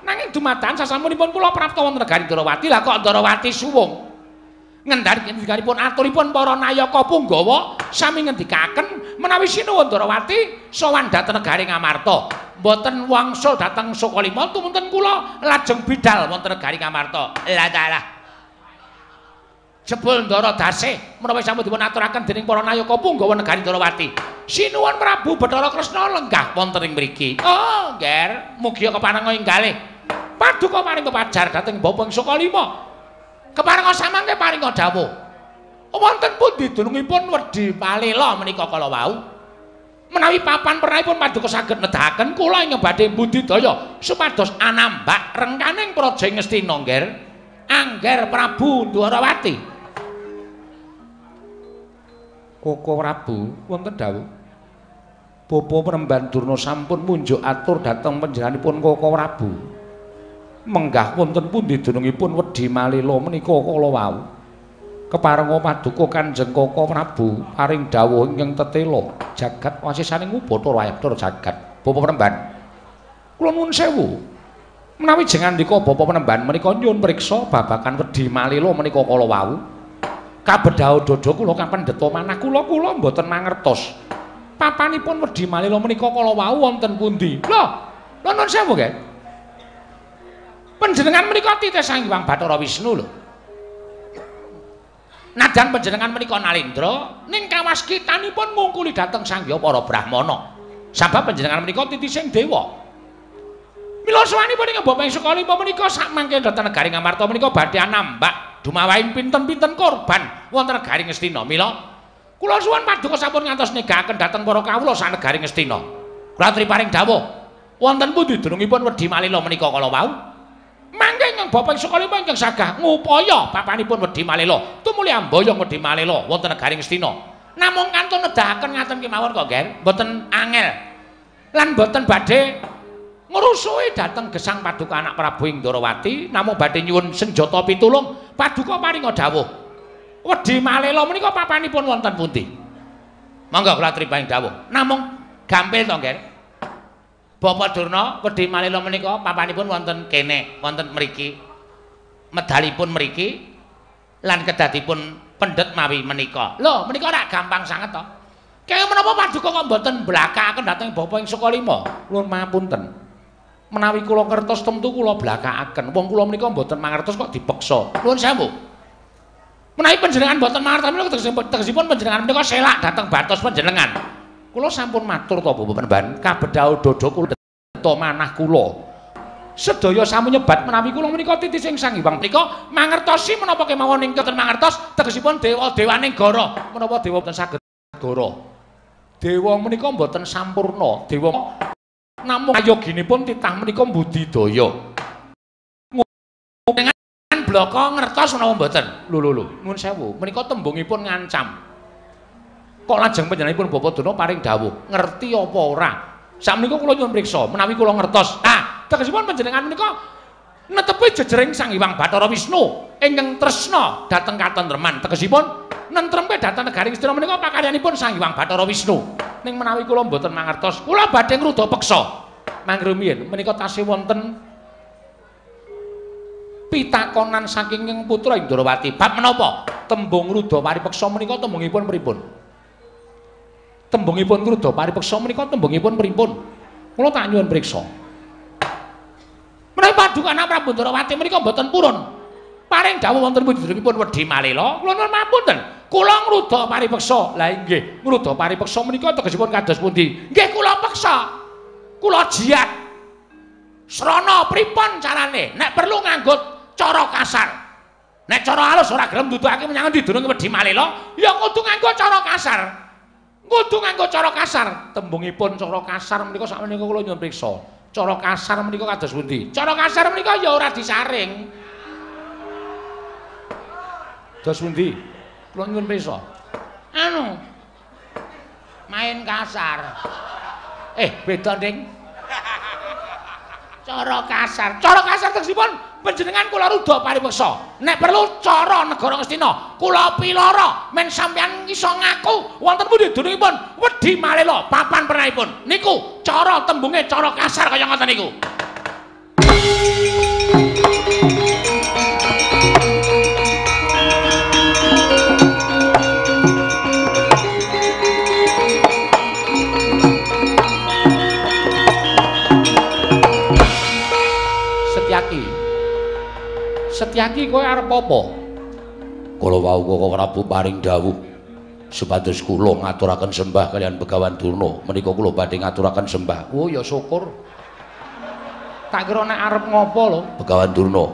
nanging dumadakan sasampunipun kula prapta wonten negari Ndrawati lah kok Ndrawati suwung. Ngendhar ngendikanipun aturipun para nayaka punggawa sami ngendikaken menawi sinuwun Ndrawati sowan dhateng negari Ngamarta. Mboten wangsul dhateng Sukalima tumunten kula lajeng bidal wonten negari Ngamarta. Lah dalah. Jebul Ndara Dasih menawi sampun dipun aturaken dening para nayaka punggawa negari Ndrawati. Sinuwun Prabu Bathara Kresna lenggah wonten ing mriki. Oh, Ngger, mugi keparenga ing galih. Paduka paring pepajar dhateng Bapa ing Sukalima. Keparenga samangke paringa dawuh. Wonten pundi dunungipun Wedhi Malela menika kala wau? Menawi papan pernahipun paduka saged nedahaken kula ingkang badhe budidaya supados anambak rengkaning praja Ngastina, Ngger. Angger Prabu Ndwarawati. Koko Prabu wonten dawuh. Bapa Penemban Durna sampun munjuk atur dhateng panjenenganipun Koko Prabu. Menggah wonten pundi dunungipun Wedhi Malela menika kala wau. Keparenga paduka Kanjeng Koko Prabu paring dawuh ingkang tetela jagat wasisaning Bathara Ayabdara jagat. Bapa Penemban, kula nuwun sewu. Menawi jengandika Bapa Penemban menika nyuwun priksa babagan Wedhi Malela menika kala wau. Kabedhaho dada kula kapendheta manah kula kula mboten mangertos. Papanipun Wedhi Malela menika kala wau wonten pundi? Lho, lho nuwun sewu nggih. Panjenengan menika titih Sang Hyang Bathara Wisnu lho. Najan panjenengan menika Nalendra ning kawaskitanipun ngungkuli dhateng Sang Hyang para Brahmana. Sabab panjenengan menika titising dewa. Mila sawanipun ing Bapa ing Sukalima menika sakmangke dhateng negari Ngamarta menika badhe anambak dumawahing pinten-pinten korban wonten negari Ngastina. Mila kula suwun paduka sampun ngantos negaken dhateng para kawula sak negari Ngastina. Kula aturi paring dawuh wonten pundi dunungipun Wedhi Malela menika kala wau? Mangke ingkang Bapa ing Sukalima ingkang sagah ngupaya papanipun Wedhi Malela tumuli amboyong Wedhi Malela wonten negari Ngastina. Namung kantun nedahaken ngaten kemawon kok, Ngger, mboten angel. Lan mboten badhe ngrusuhi dhateng gesang paduka anak Prabu ing Ndrawati, namung badhe nyuwun senjata pitulung paduka paringa dawuh. Wedhi Malela menika papanipun wonten pundi? Monggo kula aturi paring dawuh. Namung gampil to, Ngger. Bapak Durna, Wedhi Malela menika papanipun wonten kene, wonten mriki. Medalipun mriki lan kedadipun pendhet mawi menika. Lho, menika ora gampang sanget to. Kaya menapa paduka kok mboten mblakakaken dhateng Bapa ing Sukalima? Nuwun pangapunten. Menawi kula ngertos tentu kula blakakaken. Wong kula menika mboten mangertos kok dipeksa. Nuwun sewu. Menawi panjenengan mboten mangertos menika tegesipun panjenengan menika selak dhateng batos panjenengan. Kula sampun matur to Bapak Penemban, kabedhaho dada kula deta manah kula. Sedaya sampun nyebat menawi kula menika titising Sang Hyang menika mangertosi menapa kemawon ingkang mangertos tegesipun dewa-dewaning gara. Menapa dewa mboten saged gara? Dewa menika mboten sampurna. Dewa namung ayoginipun titah menika budidaya. Dengan blaka ngertos menapa mboten? Lho lho lho, nuwun sewu, menika tembungipun ngancam. Kok lajeng panjenenganipun Bapak Durna paring dawuh, ngerti apa ora? Sakmenika kula nyuwun priksa, menawi kula ngertos. Ah, tegesipun panjenengan menika netepi jejering Sang Hyang Bathara Wisnu ingkang tresna dhateng katentreman. Tegesipun nentremke dhateng negari Ngastina menika pakaryanipun Sang Hyang Bathara Wisnu. Ning menawi kula mboten mangertos, kula badhe ngruda peksa. Mangrumiyin menika tasih wonten pitakonan saking ing putra Indrawati. Bab menapa? Tembung ngruda paripeksa menika tembungipun pripun? Tembungipun ngruda paripeksa menika tembungipun pripun? Kula tak nyuwun priksa. Menawi paduka anak Prabu Ndrawati menika mboten purun. Paring dawuh wonten pundhutipun Wedhi Malela, kula nuwun pangapunten. Kula ngruda paripeksa. Lah inggih, ngruda paripeksa menika tegesipun kados pundi? Nggih kula peksa. Kula jiat. Srana pripun carane? Nek perlu nganggo cara kasar. Nek cara halus ora gelem nduduhake menyang endi dununge Wedhi Malela, ya kudu nganggo cara kasar. Kudu nganggo cara kasar. Tembungipun cara kasar menika sakmenika kula nyuwun priksa. Cara kasar menika kados pundi? Cara kasar menika ya ora disaring. Kados pundi? Kula nyuwun priksa. Anu. Main kasar. Beda, Ding. Cara kasar. Cara kasar tegesipun panjenengan kula rudha paripeksa. Nek perlu cara negara Ngastina, kula piloro men sampeyan iso ngaku wonten pundi dunungipun Wedi Malela papan pernahipun. Niku cara tembunge cara kasar kaya ngoten niku. Setyaki kowe arep apa? Kala wau Koko Prabu paring dawuh supados kula ngaturaken sembah kaliyan Begawan Durna. Menika kula badhe ngaturaken sembah. Oh ya syukur. Tak kira nek arep ngopo lho? Begawan Durna,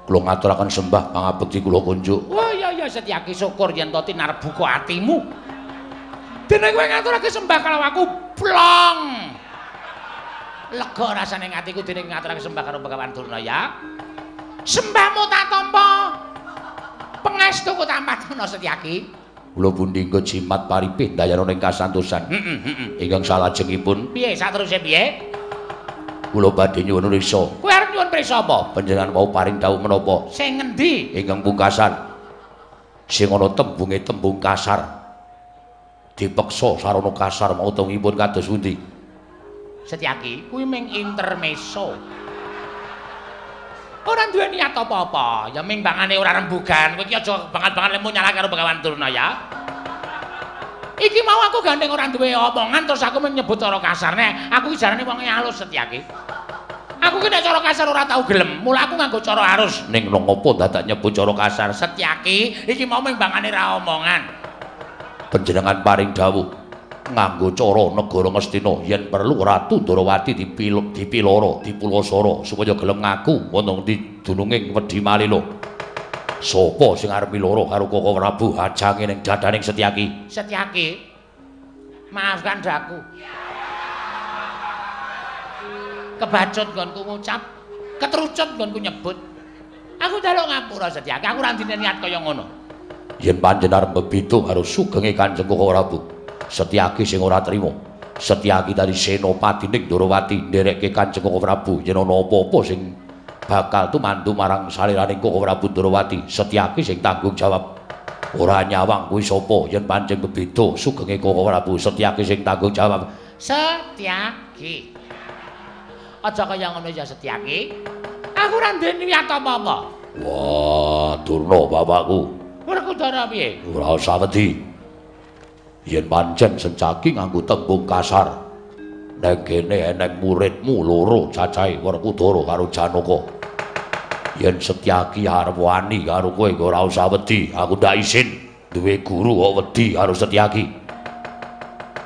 kula ngaturaken sembah pangabekti kula kunjuk. Oh iya iya Setyaki syukur yen to tinarep buka atimu. Dene kowe ngaturake sembah karo aku plong. Lega rasane atiku dene ngaturake sembah karo Begawan Durna ya. Sembahmu tak tampa. Pangestuku tampatana Setyaki. Kula pundi engko jimat paripih ndayana ing kasantosan. Ingkang salajengipun piye sateruse piye? Kula badhe nyuwun priksa. Kowe arep nyuwun priksa apa? Panjenengan mau paring dawuh menapa? Sing ngendi? Ingkang pungkasan. Sing ana tembunge tembung kasar. Dipeksa sarana kasar mau tengipun kados pundi? Setyaki, kuwi mung intermezzo. Ora duwe niat apa-apa, ya ming bangane ora rembugan. Kowe iki aja banget-banget lemu nyalahke karo Begawan Durna ya. Iki mau aku gandeng ora duwe omongan terus aku nyebut cara kasar. Nek aku iki jarane wong alus Setyaki. Aku ki nek cara kasar ora tau gelem, mula aku nganggo cara halus. Ning nang apa dadak nyebut cara kasar? Setyaki, iki mau ming bangane ra omongan. Panjenengan paring dawuh nganggo cara negara Ngastina yen perlu Ratu Ndorowati dipiloro, dipulasara supaya gelem ngaku wonten di dununging Wedi Malila. Sapa sing arep miloro karo Koko Prabu hajange ning dadaning Setyaki? Setyaki, maafkan daku. Kebacut nggonku ngucap, ketrucut nggonku nyebut. Aku njaluk ngapura Setyaki, aku ora ndine niat kaya ngono. Yen panjenengan arep bebeda karo sugenge Kanjeng Koko Prabu, Setyaki sing ora trima. Setyaki tadi senopati ning Ndorowati nderekke Kanjeng Koko Prabu yen ana apa-apa sing bakal tumandu marang saliraning Koko Prabu Ndorowati, Setyaki sing tanggung jawab. Ora nyawang kuwi sapa yen pancen bebeda sugenge Koko Prabu, Setyaki sing tanggung jawab. Setyaki. Aja kaya ngono ya Setyaki. Aku ora duwe niat apa-apa. Wah, Durna bapakku. Werkudara piye? Ora usah wedi. Yen pancen Setyaki nganggo tembung kasar, neng kene eneng muridmu loro cacahe Werkudara karo Janaka. Yen Setyaki arep wani karo kowe ora usah wedi, aku ndak isin duwe guru kok wedi karo Setyaki.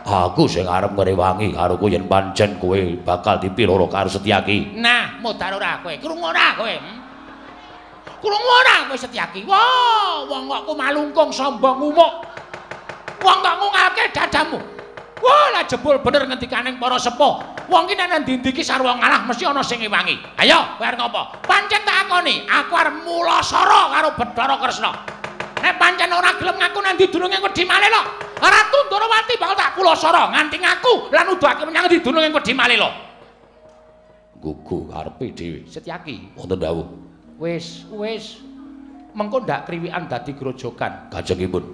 Aku sing arep ngrewangi karo kowe yen pancen kowe bakal dipiloro karo Setyaki. Nah, modar ora kowe, krungu ora kowe? Krungu ora kowe Setyaki? Wah, wong kok malungkung sombong umuk. Wong kok ngungalke dadamu. Wah, lah jebul bener ngendikaning para sepuh. Wong ki nek nang ndi-ndi ki sarwa ngalah mesti ana sing ngewangi. Ayo, kowe arep ngopo? Pancen tak akoni, aku arep mulasara karo Bathara Kresna. Nek pancen ora gelem ngaku nang ndi dununge Wedi Malela, Ratu Ndorowati bakal tak pulasara nganti ngaku lan nuduhake menyang ndi dununge Wedi Malela. Gugu karepe dhewe. Setyaki, wonten dawuh. Wis, wis. Mengko ndak kriwikan dadi grojogan. Kajengipun.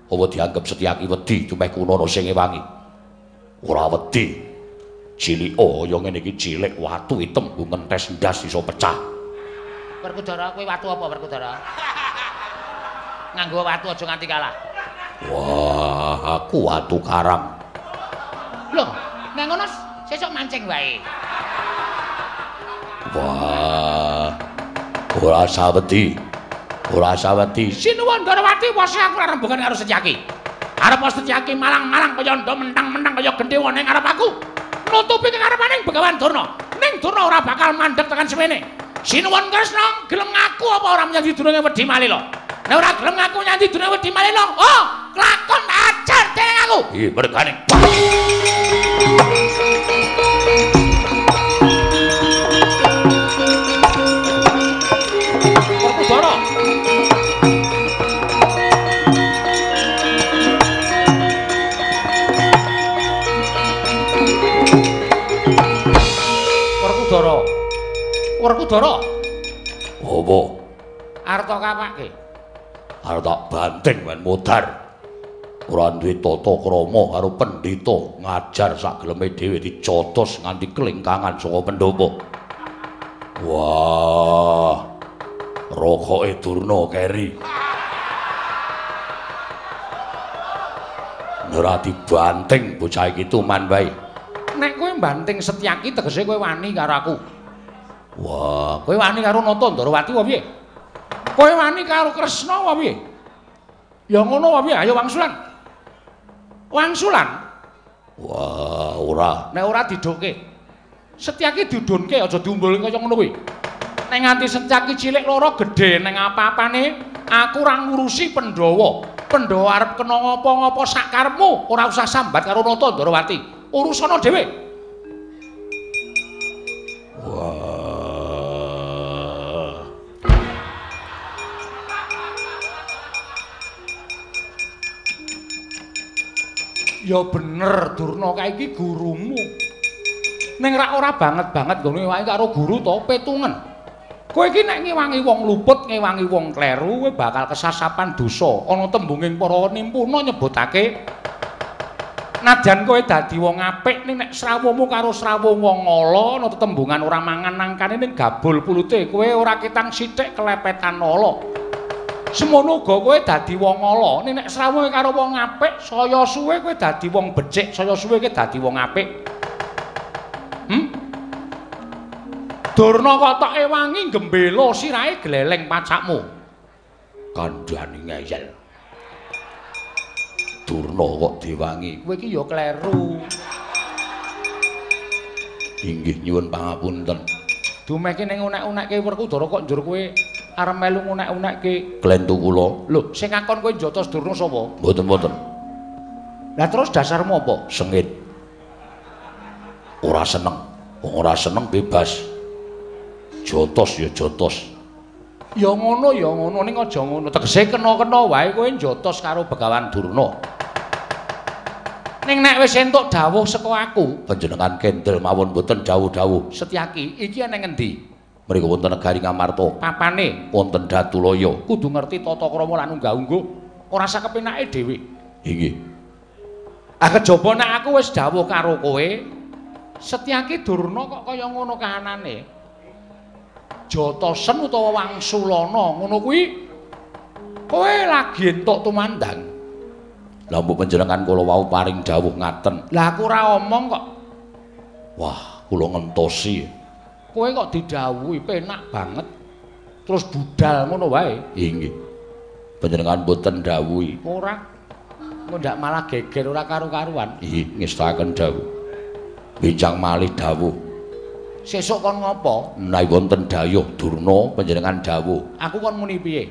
Apa dianggep Setyaki wedi tumeh kuno ana sing ngewangi? Ora wedi. Cilik kaya ngene iki cilik watu item nggo ngentes ndas iso pecah. Werkudara kowe watu apa Werkudara? Nganggo watu aja nganti kalah. Wah, aku watu karang. Loh, nek ngono sesuk mancing wae. Wah. Ora usah wedi. Ora usah wedi. Sinuwun Ndorowati wose aku ora rembugan karo Setyaki. Arep Setyaki malang-malang kaya ndha mentang-mentang kaya gendhewa ning ngarep aku. Nutupi kekarepaning Begawan Durna. Ning Durna ora bakal mandeg tekan semene. Sinuwun Kresna gelem ngaku apa ora menyang dununge Wedi Malela. Nek ora gelem ngaku nyang dununge Wedi Malela, oh, kelakon ajar Dening aku. Nggih, mergane. Werkudara. Werkudara. Werkudara. Apa? Arep tak kapake? Arep tak banting men modar. Ora duwe tata krama karo pendhita ngajar sak geleme dhewe dijotos nganti klingkangan saka pendopo. Wah. Rokoke Durna keri. Ora dibanting bocah iki tuman wae. Nek kowe mbanting Setyaki tegese kowe wani karo aku. Wah, kowe wani karo Nata Ndorowati apa piye? Kowe wani karo Kresna apa piye? Ya ngono apa piye? Ayo wangsulan. Wangsulan. Wah, ora. Nek ora didokke. Setyaki didunke aja diumbulke kaya ngono kuwi. Nek nganti Setyaki cilik loro gedhe ning apa-apane, aku ora ngurusi Pandhawa. Pandhawa arep kena ngapa-ngapa sak karepmu, ora usah sambat karo Nata Ndorowati. Urusana dhewe. Wah. Ya bener Durna kae iki gurumu. Ning rak ora banget-banget nggone wae karo guru to petungen. Kowe iki nek ngewangi wong luput, ngewangi wong kleru, kowe bakal kesasapan dosa. Ana tembunging para nimpuna nyebutake nadyan kowe dadi wong apik ning nek srawuhmu karo srawuh wong ala ana tetembungan ora mangan nangkane ning gabul pulute kowe ora ketang sithik kelepetan ala. Semono uga kowe dadi wong ala ning nek srawuhe karo wong apik saya suwe kowe dadi wong becik, saya suwe kowe dadi wong apik. Durna kok tok ewangi gembela sirahe gleleng pacakmu. Kandhane ngeyel. Durna kok diwangi. Kowe iki ya kleru. Inggih nyuwun pangapunten. Dumehke ning unek-unekke Werkudara kok njur kowe arep melu ngunek-unekke klentu kula. Lho, sing ngakon kowe njotos Durna sapa? Mboten-mboten. Lah terus dasarmu apa? Sengit. Ora seneng. Wong ora seneng bebas. Jotos ya jotos. Ya ngono ya ngono ning aja ngono. Tegese kena-kena wae kowe njotos karo Begawan Durna. Ning nek wis entuk dawuh saka aku, panjenengan kendel mawon mboten dawuh-dawuh. Setyaki, iki ana ngendi? Mriku wonten negari Ngamarta. Papane wonten Datulaya. Kudu ngerti tata krama lan unggah-ungguh, ora sakepenake dhewe. Inggih. Ah kejaba nek aku wis dawuh karo kowe, Setyaki Durna kok kaya ngono kahanane. Jotosen utawa wangsulana ngono kuwi kowe lagi entuk tumandang. Lah mbok panjenengan kula wau paring dawuh ngaten. Lah aku ora omong kok. Wah, kula ngentosi. Kowe kok didhawuhi penak banget. Terus budal ngono wae. Inggih. Panjenengan mboten dawuhi. Ora. Engko ndak malah geger ora karu-karuan. Inggih, ngestakaken dawuh. Bincang malih dawuh. Sesuk kon ngopo? Menawi wonten dayuh Durna panjenengan dawuh. Aku kon muni piye?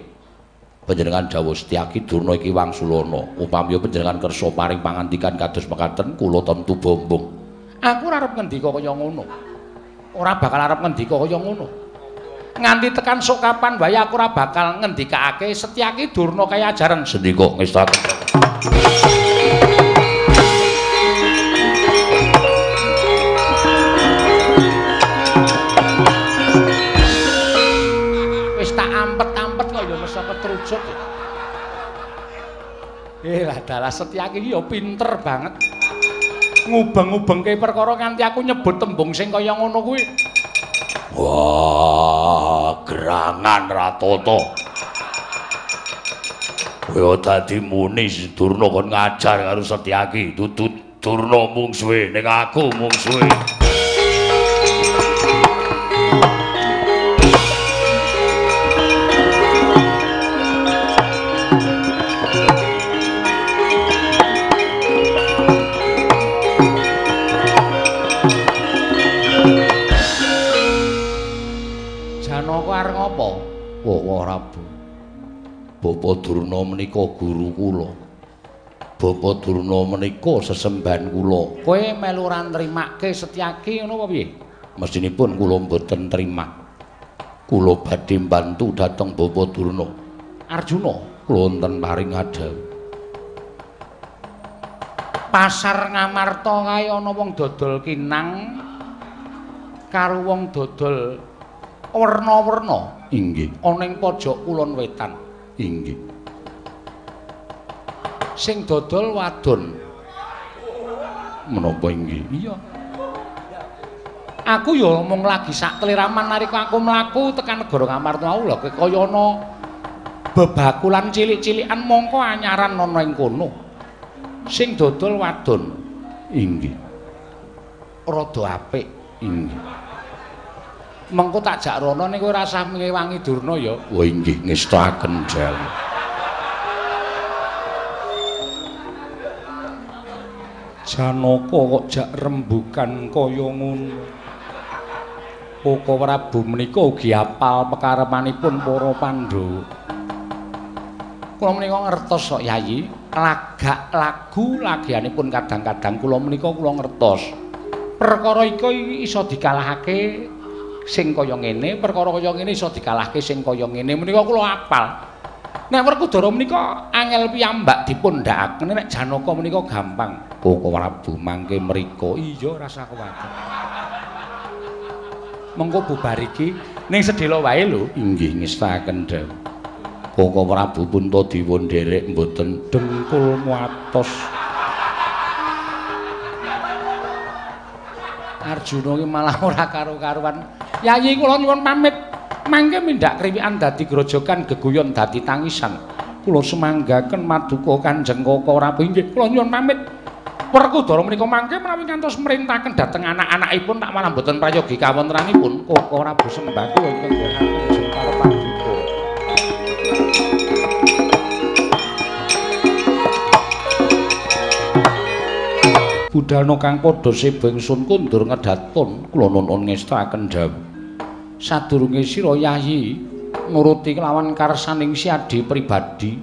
Panjenengan dawuh Setyaki Durna iki wangsulana. Upami panjenengan kersa paring pangandikan kados mekaten kula tentu bombong. Aku ora arep ngendika kaya ngono. Ora bakal arep ngendika kaya ngono. Nganti tekan sok kapan wae aku ora bakal ngendikake Setyaki Durna kaya ajaran sendika ngestakaken. Ketrucut. Lah dalah Setyaki iki ya pinter banget. Ngubeng-ubengke perkara nganti aku nyebut tembung sing kaya ngono kuwi. Wah, gerangan Ratata. Kowe dadi muni Durna kon ngajar karo Setyaki, dudu Durna mungsuhe ning aku mungsuhe. Wah, Prabu. Bapak Durna menika guru kula. Bapa Durna menika sesembahan kula. Kowe melu ora nrimake Setyaki ngono apa piye? Mestinipun kula mboten trima. Kula badhe mbantu dhateng Bapa Durna. Arjuna, kula wonten paring adhawuh. Pasar Ngamarta kae ana wong dodol kinang karo wong dodol werna-werna. Inggih. Ana ing pojok kulon wetan. Inggih. Sing dodol wadon. Menapa inggih? Iya. Aku ya mung lagi sak kliraman nalika aku mlaku tekan negara Ngamarta mau lho kaya ana bebakulan cilik-cilikan mongko anyaran ana ing kono. Sing dodol wadon. Inggih. Rada apik. Inggih. Mengko tak jak rono ning kowe ora usah ngewangi Durna ya. Oh inggih, ngestakaken dawuh. Janaka kok jak rembugan kaya ngono. Koko Prabu menika ugi apal pekarepanipun para Pandhawa. Kula menika ngertos kok Yayi, lagak lagu lagianipun kadang-kadang kula menika kula ngertos. Perkara iki iso dikalahake sing kaya ngene, perkara kaya ngene iso dikalahke sing kaya ngene menika kula apal. Nek Werkudara menika angel piyambak dipun ndhakaken, nek Janaka menika gampang. Koko Prabu mangke mriko. Iya, rasa kuwatir. Mengko bubar iki ning sedhela wae lho. Inggih, ngestakaken dawuh. Koko Prabu Puntadewa nderek mboten dengkul muatos. Arjuna ki malah ora karo-karuan. Yayi kula nyuwun pamit. Mangke mindhak kriwikan dadi grojogan, geguyon dadi tangisan. Kula semanggaken maduka Kanjeng Koko Prabu. Inggih, kula nyuwun pamit. Werkudara menika mangke menawi ngantos merintaken dhateng anak-anakipun tak malah mboten prayogi kawontenanipun. Koko Prabu sembah kula ingkang nggonaken jempar paduka. Budalna kang padha seba ingsun kundur ngedaton, kula nuwun ngestakaken dawuh. Sadurunge sira Yayi nuruti kelawan karsaning siadi pribadi,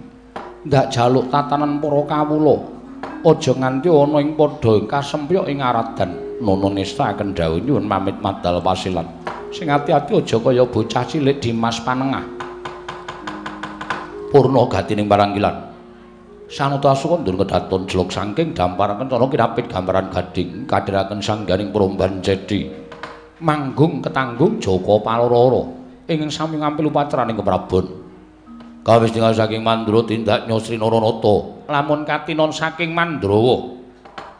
ndak jaluk tatanan para kawula. Aja nganti ana ing padha kasempyok ing aradan. Nuwun ngestakaken dawuh nyuwun pamit madal pasilan. Sing ati-ati aja kaya bocah cilik Dimas Panengah. Purna gatining parangkilan. Sanata asuka ndur kedaton jelok saking dampar kencana kirapit gambaran gading kadhiraken sangganing promban cedi. Manggung ketanggung Jaka Paloro ing sami ngampil upacaraning keprabon. Kawis tinggal saking Mandra tindak Nyosri Naranata. Lamun katinon saking Mandrawa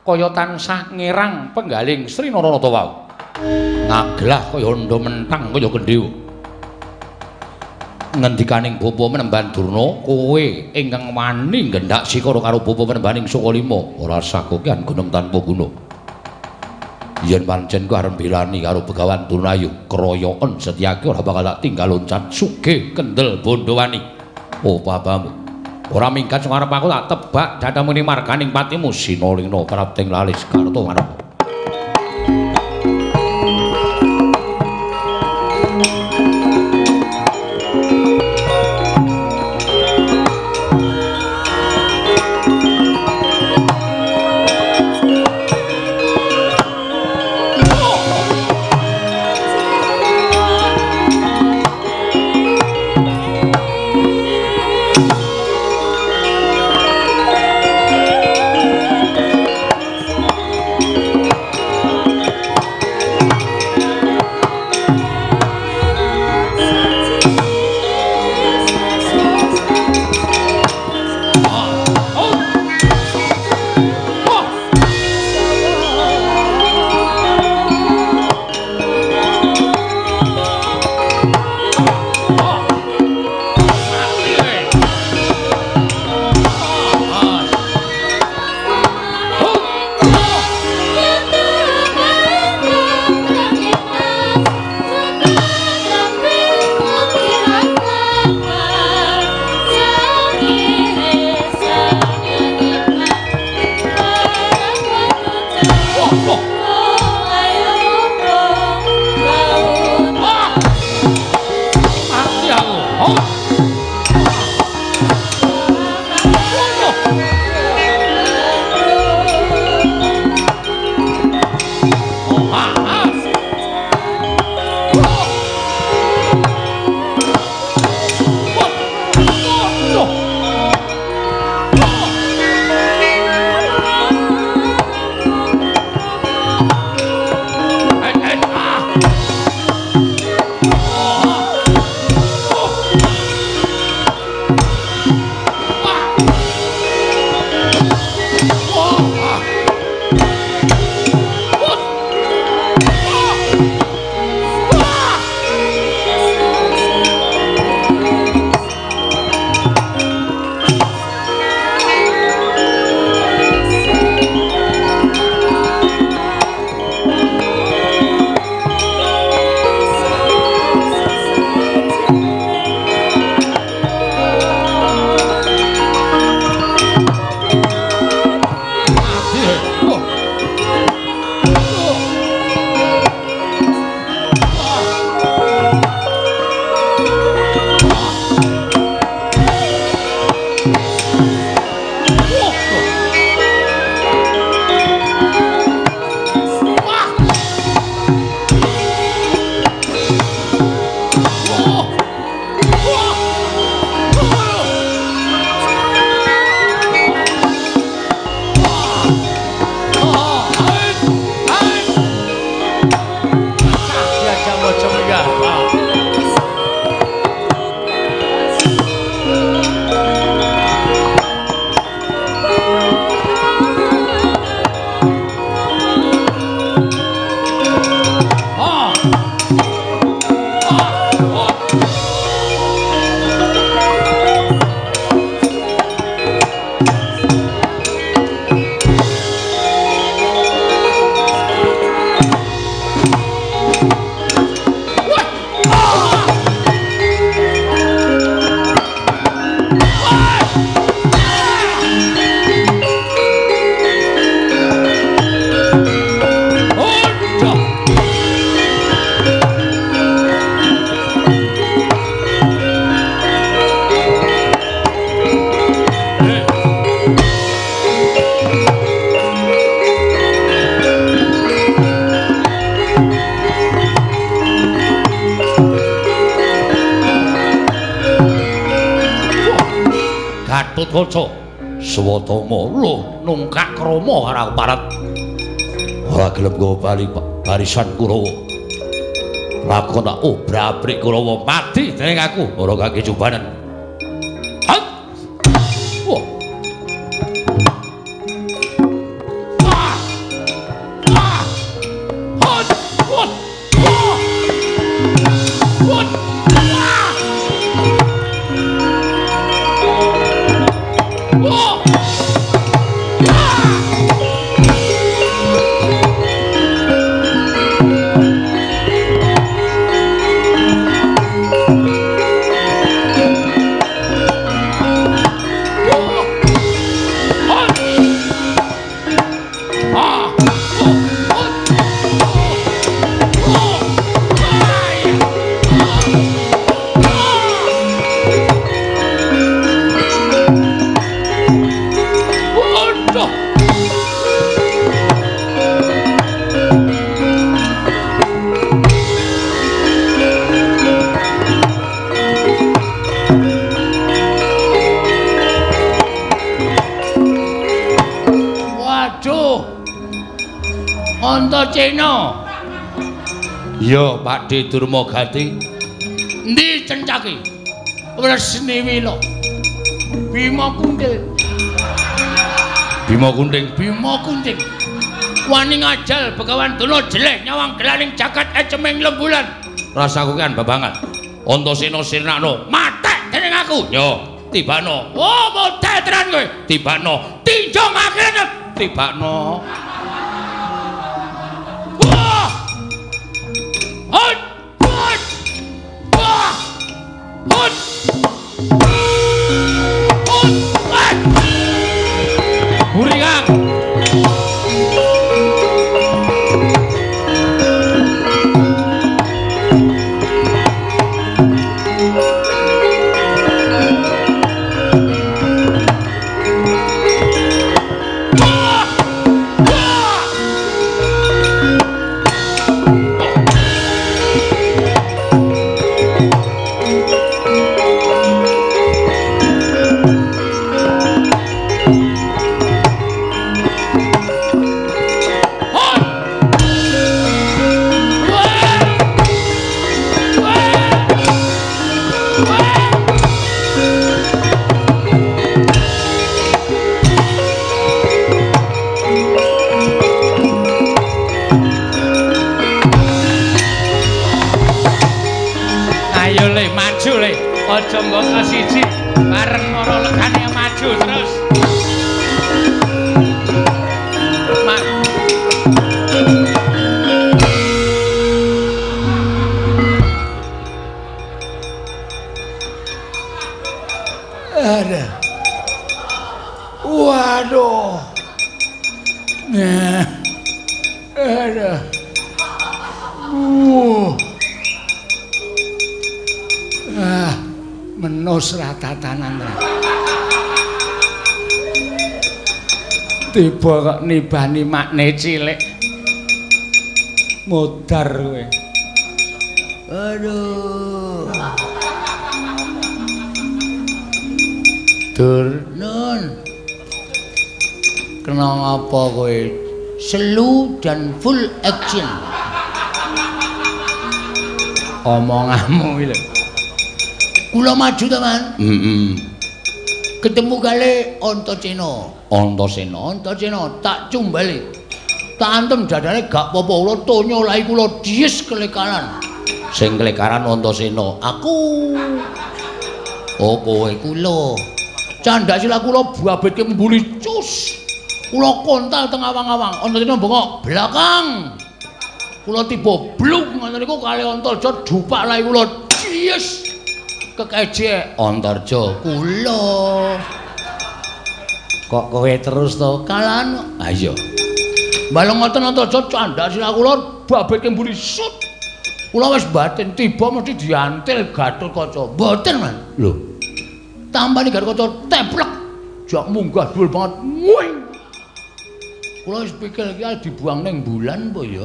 kaya tansah ngirang penggaling Sri Naranata wau. Ngaglah kaya ndha mentang kaya kendhiwa. Ngendikaning bapa Menemban Durna, kowe ingkang wani nggendak sikara karo bapa Menembaning Sukalima, ora sakokean gunung tanpa guna. Yen pancen ku arep belani karo Begawan Durnayu, kroyoken Setyaki ora bakal tak tinggal loncat sugih kendel bondowani. Oh babamu, ora minggat sing arep aku tak tebak dadamu ning marganing patimu sinolina prapting lalis karto marep. Gatotkaca. Swatama lho nungkak krama karo aku parat. Ora gelem nggawa bali barisan Kurawa. Lakon tak obrak-abrik Kurawa mati dening aku ora kaki cubanan. Hat. Wah. Ah. Ah. Hat. Wah. Wah. Wah. Ah. Wah. Antasena. Iya, Pakde Durmagati. Endi cencaki? Wresniwila. Bima Kuntil. Bima Kunting, Bima Kunting. Wani ngajal Begawan Durna jeleh nyawang gelaning jagat eceming lembulan. Rasaku kan babangan. Antasena sirnakno, matek dening aku. Yo, tibano. Oh, model tenan kowe. Tibano. Tinjong akhirnya tibano. Hot! Hot! Wah! Hot! Hot! Hot! Buri Kang. Aja mbok siji bareng mara legane maju terus. Mak. Ada. Waduh. Nah. Ada. Ah. Menus ratatanan. Tiba kok nibani makne cilik. Modar kowe. Aduh. Dur nun. Kena ngapa kowe? Slow dan full action. Omonganmu iki lho. Kula maju to, Man. Heeh. Ketemu kali Antasena. Antasena, Antasena tak cumbali. Tak antem dadane gak apa-apa kula tonya lahi kula dies kelekaran. Sing kelekaran Antasena, aku. Oh, kowe kula. Candhak sila kula babetke mbuli cus. Kula kontal teng awang-awang. Antasena bengok belakang. Kula tiba blung ngoten niku kali Antarja dupak lahi kula dies. Kekejek Antarja kula. Kok kowe terus to? Kalan. Ha iya. Baleng ngoten Antarja candhak sirah kula babetke mburi sut. Kula wis batin tiba mesti diantil Gatotkaca. Mboten, Man. Lho. Tampani Gatotkaca teplek. Jak munggah dhuwur banget. Wing. Kula wis pikir iki dibuang ning bulan apa ya?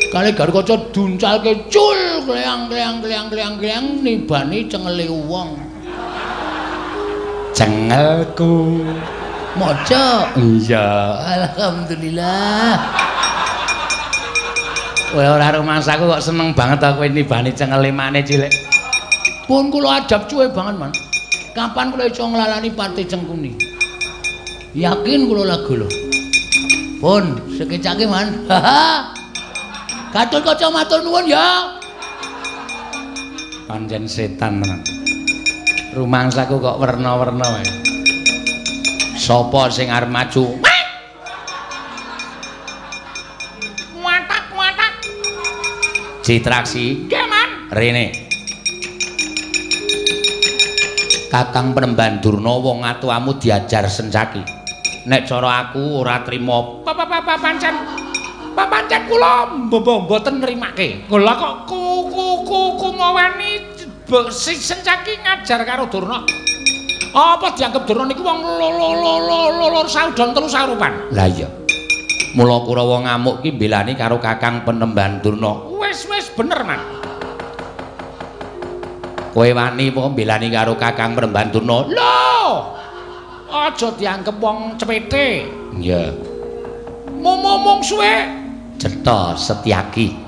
Kali Gatotkaca duncalke cul kleang kleang kleang kleang kleang nibani cengele wong. Cengelku. Maca. Iya, alhamdulillah. Kowe ora rumangsaku kok seneng banget aku nibani cengele mane cilik. Pun kula ajab cuwe banget, Man. Kapan kula iso nglalani pati Cengkuni? Yakin kula lagu lho. Pun sekecake, Man. Haha. Gatotkaca matur nuwun ya. Pancen setan tenan. Rumangsaku kok werna-werna wae. Sapa sing arep maju? Watak-watak. Citraksi. Nggih, Man. Rene. Kakang Penemban Durna wong atuamu diajar Sencaki. Nek cara aku ora trima. Pancen. Pancen kula mboten nrimake. Lha kok kumawani Sencaki ngajar karo Durna. Apa dianggep Durna niku wong loro saudon telu sarupan? Lah iya. Mula Kurawa ngamuk ki mbelani karo Kakang Penemban Durna. Wis wis bener, Man. Kowe wani apa mbelani karo Kakang Penemban Durna? Lho! Aja dianggep wong cepete. Iya. Mungsuhe cetha Setyaki.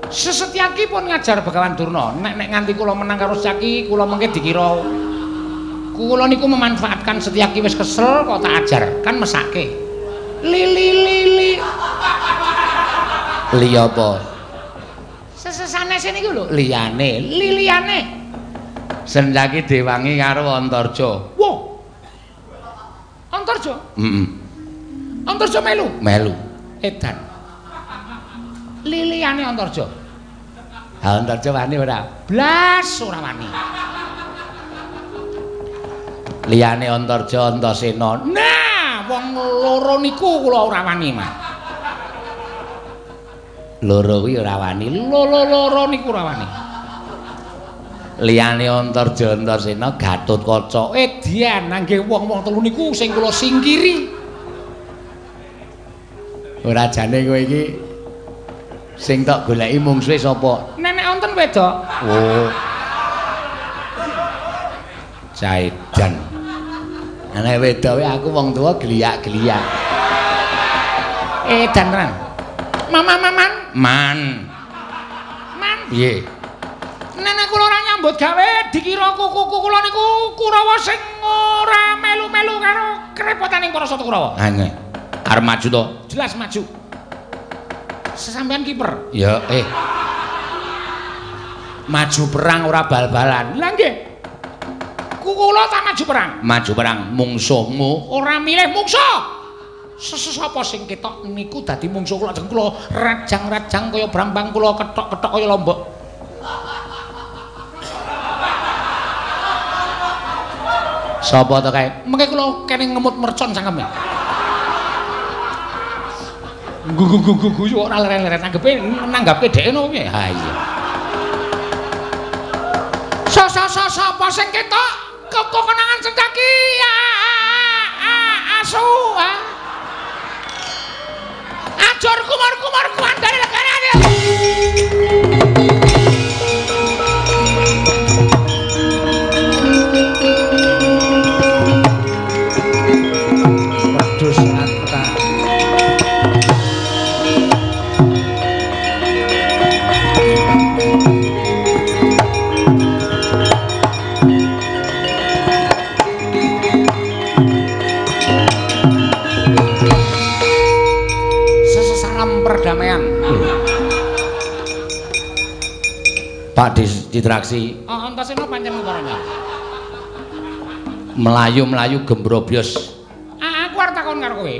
Setyaki pun ngajar Begawan Durna. Nek nganti kula menang karo Setyaki, kula mengke dikira kula niku memanfaatkan Setyaki wis kesel kok tak ajar, kan mesake. Li li li li. Li apa? Sesanese niku lho, liyane, liyane. Setyaki diwangi karo Antarja. Wah. Antarja? Heeh. Antarja melu? Melu. Edan. Liliyane Antarja. Ha Antarja wani ora? Blas ora wani. Liyane Antarja Antasena. Nah, wong loro niku kula ora wani, Mas. Loro kuwi ora wani. Loro niku ora wani. Liyane Antarja Antasena Gatotkaca. Edian nggih wong-wong telu niku sing kula singkiri. Ora jane kowe iki sing tok goleki mungsuhe sapa? Nenek wonten wedok. Oh. Caedan. Nek wedok aku wong tuwa geliyak-geliyak. Edan tenan. Mama maman. Man. Man. Piye? Nenek kula ora nyambut gawe dikira kuku kula niku Kurawa sing ora melu-melu karo kerepotaning para sata Kurawa. Ha nggih. Arep maju to? Jelas maju. Sesampean kiper. Ya, Maju perang ora bal-balan. Lah nggih. Kula tak maju perang. Maju perang mungsuhmu ora milih mungsuh. Sesapa sing ketok niku dadi mungsuh kula. Ajeng kula rajang-rajang kaya brambang, kula kethok-kethok kaya lombok. Sapa to kae? Mengke kula kene ngemut mercon cangkeme. Gugu-gugu ora leren-leren anggepe nanggapke dheke nopo piye? Ha iya. Sapa sing ketok kekonangan Sencaki asu ajur kumur-kumur kuandare legarane. Wedhus atra. Salam perdamaian. Pak Citraksi. Oh, Antasena pancen uparane. Melayu-melayu gembrobyos. Aku arep takon karo kowe.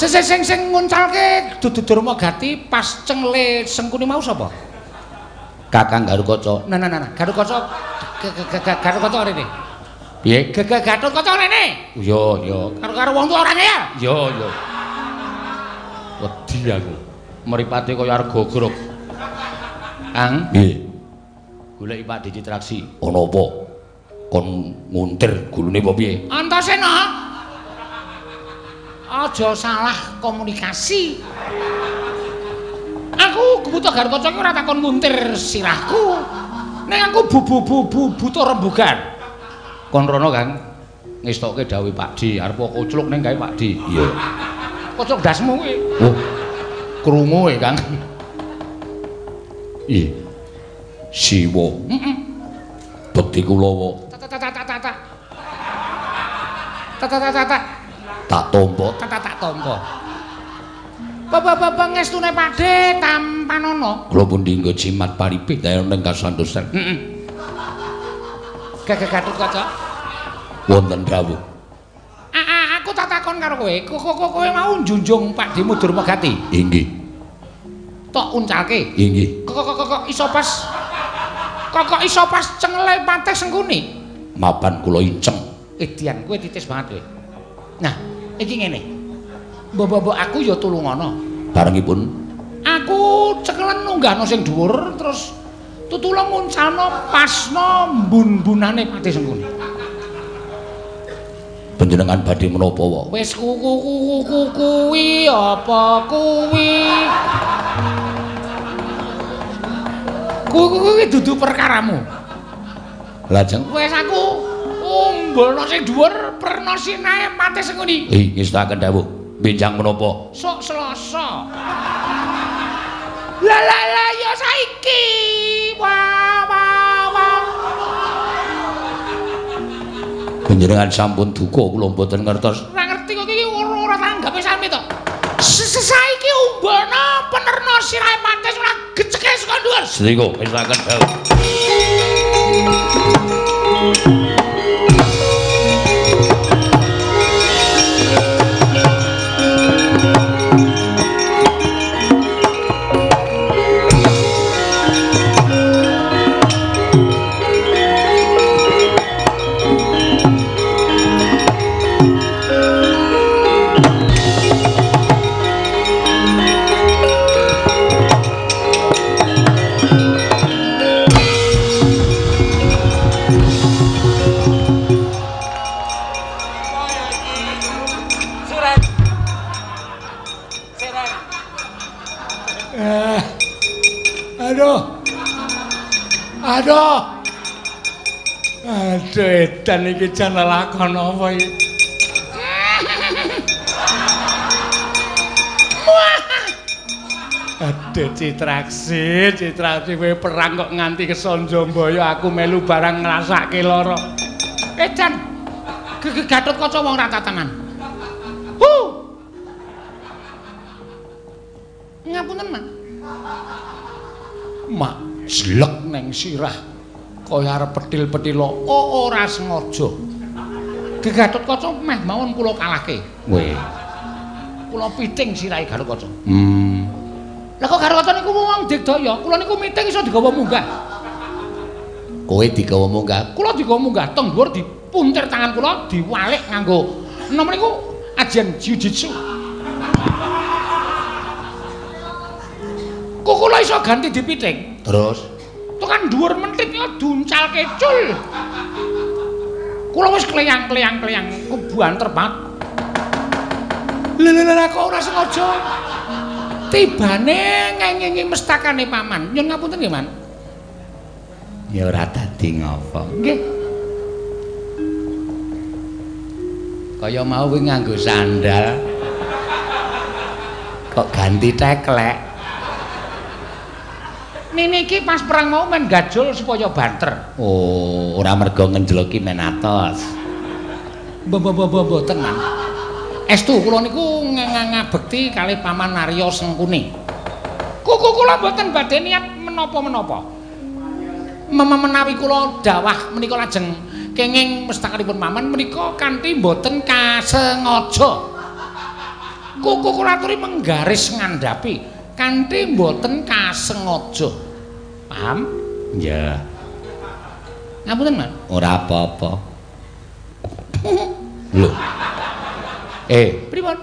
Sing nguncalke dudu Durma Gati pas cengle Sengkuni mau sapa? Kakang Garukaca. Nah, nah, nah, Garukaca Garukaca rene. Piye? Gatotkaca rene. Iya, iya. Karo wong tuwa orane ya? Iya, iya. Wedi aku. Mripate kaya arep gogrok. Kang, nggih. Goleki Pak Citraksi. Ana apa? Kon nguntir gulune apa piye? Antasena. Aja salah komunikasi. Aku buta Garukaca iki ora takon nguntir sirahku. Ning aku bu butuh rembugan. Kon rono, Kang. Ngestokke dawuhe Pak Di, arep kocluk ning gawe Pak Di. Iya. Kocluk ndasmu kuwi. Oh. Krungu e, Kang. Iya. Siwa. Heeh. Bekti kulawa. Tak tak tak tak tak. Tak tak tak tak. Tak tampa. Tak tak tak tampa. Bapak-bapak ngestune Pakde tampanono. Kula pundi nggo jimat paripih daya ning kasantosan. Heeh. Gagah Gatotkaca. Wonten dawuh. Aku tak takon karo kowe. Kowe mau njunjung Pakdemu Durmagati? Inggih. Tok uncalke. Inggih. Kok iso pas. Kok iso pas cengele Patih Sengkuni? Mapan kula inceng. Edian kowe titis banget kowe. Nah, iki ngene. Mbok-mbok aku ya tulungono. Barengipun aku cekelen nunggahno sing dhuwur terus tutulung nguncalno pasno mbun-mbunane Patih Sengkuni. Panjenengan badhe menapa wae? Wis kuwi apa kuwi? Kuwi dudu perkaramu. Lajeng wis aku umbulno sing dhuwur perna sinae Patih Sengkuni. Ngestakaken dawuh. Benjang menapa? Sok Selasa. Lah lah lah ya saiki. Wah wah wah. Panjenengan sampun duka kula mboten ngertos. Ora ngerti kok iki ora tanggape sami to. Saiki umbulno penerna sirahe Patih ora geceke saka dhuwur. Sriko ngestakaken dawuh. Aduh. Aduh, edan iki jan lelakon apa iki? Aduh, Citraksi, Citraksi kowe perang kok nganti kesonjomboyo aku melu barang ngrasake lara. Edan. Gatotkaca wong ora tatanan. Hu. Ngapunten, Mak. Mak jlek neng sirah kaya arep petil-petila. Oh, ora sengaja. Gatotkaca meh mawon kula kalahke. Weh. Kula piting sirahe Gatotkaca. Lah kok Gatotkaca niku wong digdaya, kula niku miting iso digawa munggah. Kowe digawa munggah? Kula digawa munggah teng dhuwur dipuntir tangan kula diwalik nganggo napa niku ajian jiu-jitsu. Kok kula iso ganti dipiting? Terus tekan dhuwur mentit ya duncalke cul. Kula wis kleyang-kleyang-kleyang kebanter banget. Lha lha kok ora sengaja. Tibane ngengingi mestakane paman. Nyun ngapunten nggih, Man. Ya ora dadi ngapa. Nggih. Kaya mau kuwi nganggo sandal. Kok ganti teklek. Niki pas perang mau men gajul supaya banter. Oh, ora mergo ngenjloki men atos. Mboten, Man. Estu kula niku ngabekti kalih Paman Arya Sengkuni. Kuku kula mboten badhe niat menapa-menapa. Menawi kula dawah menika lajeng kenging mestakanipun Paman menika kanthi mboten kasengaja. Kuku kula aturi menggaris ngandhapi kanthi mboten kasengaja. Paham? Iya. Ngapunten, Man. Ora apa-apa. Lho. Pripun?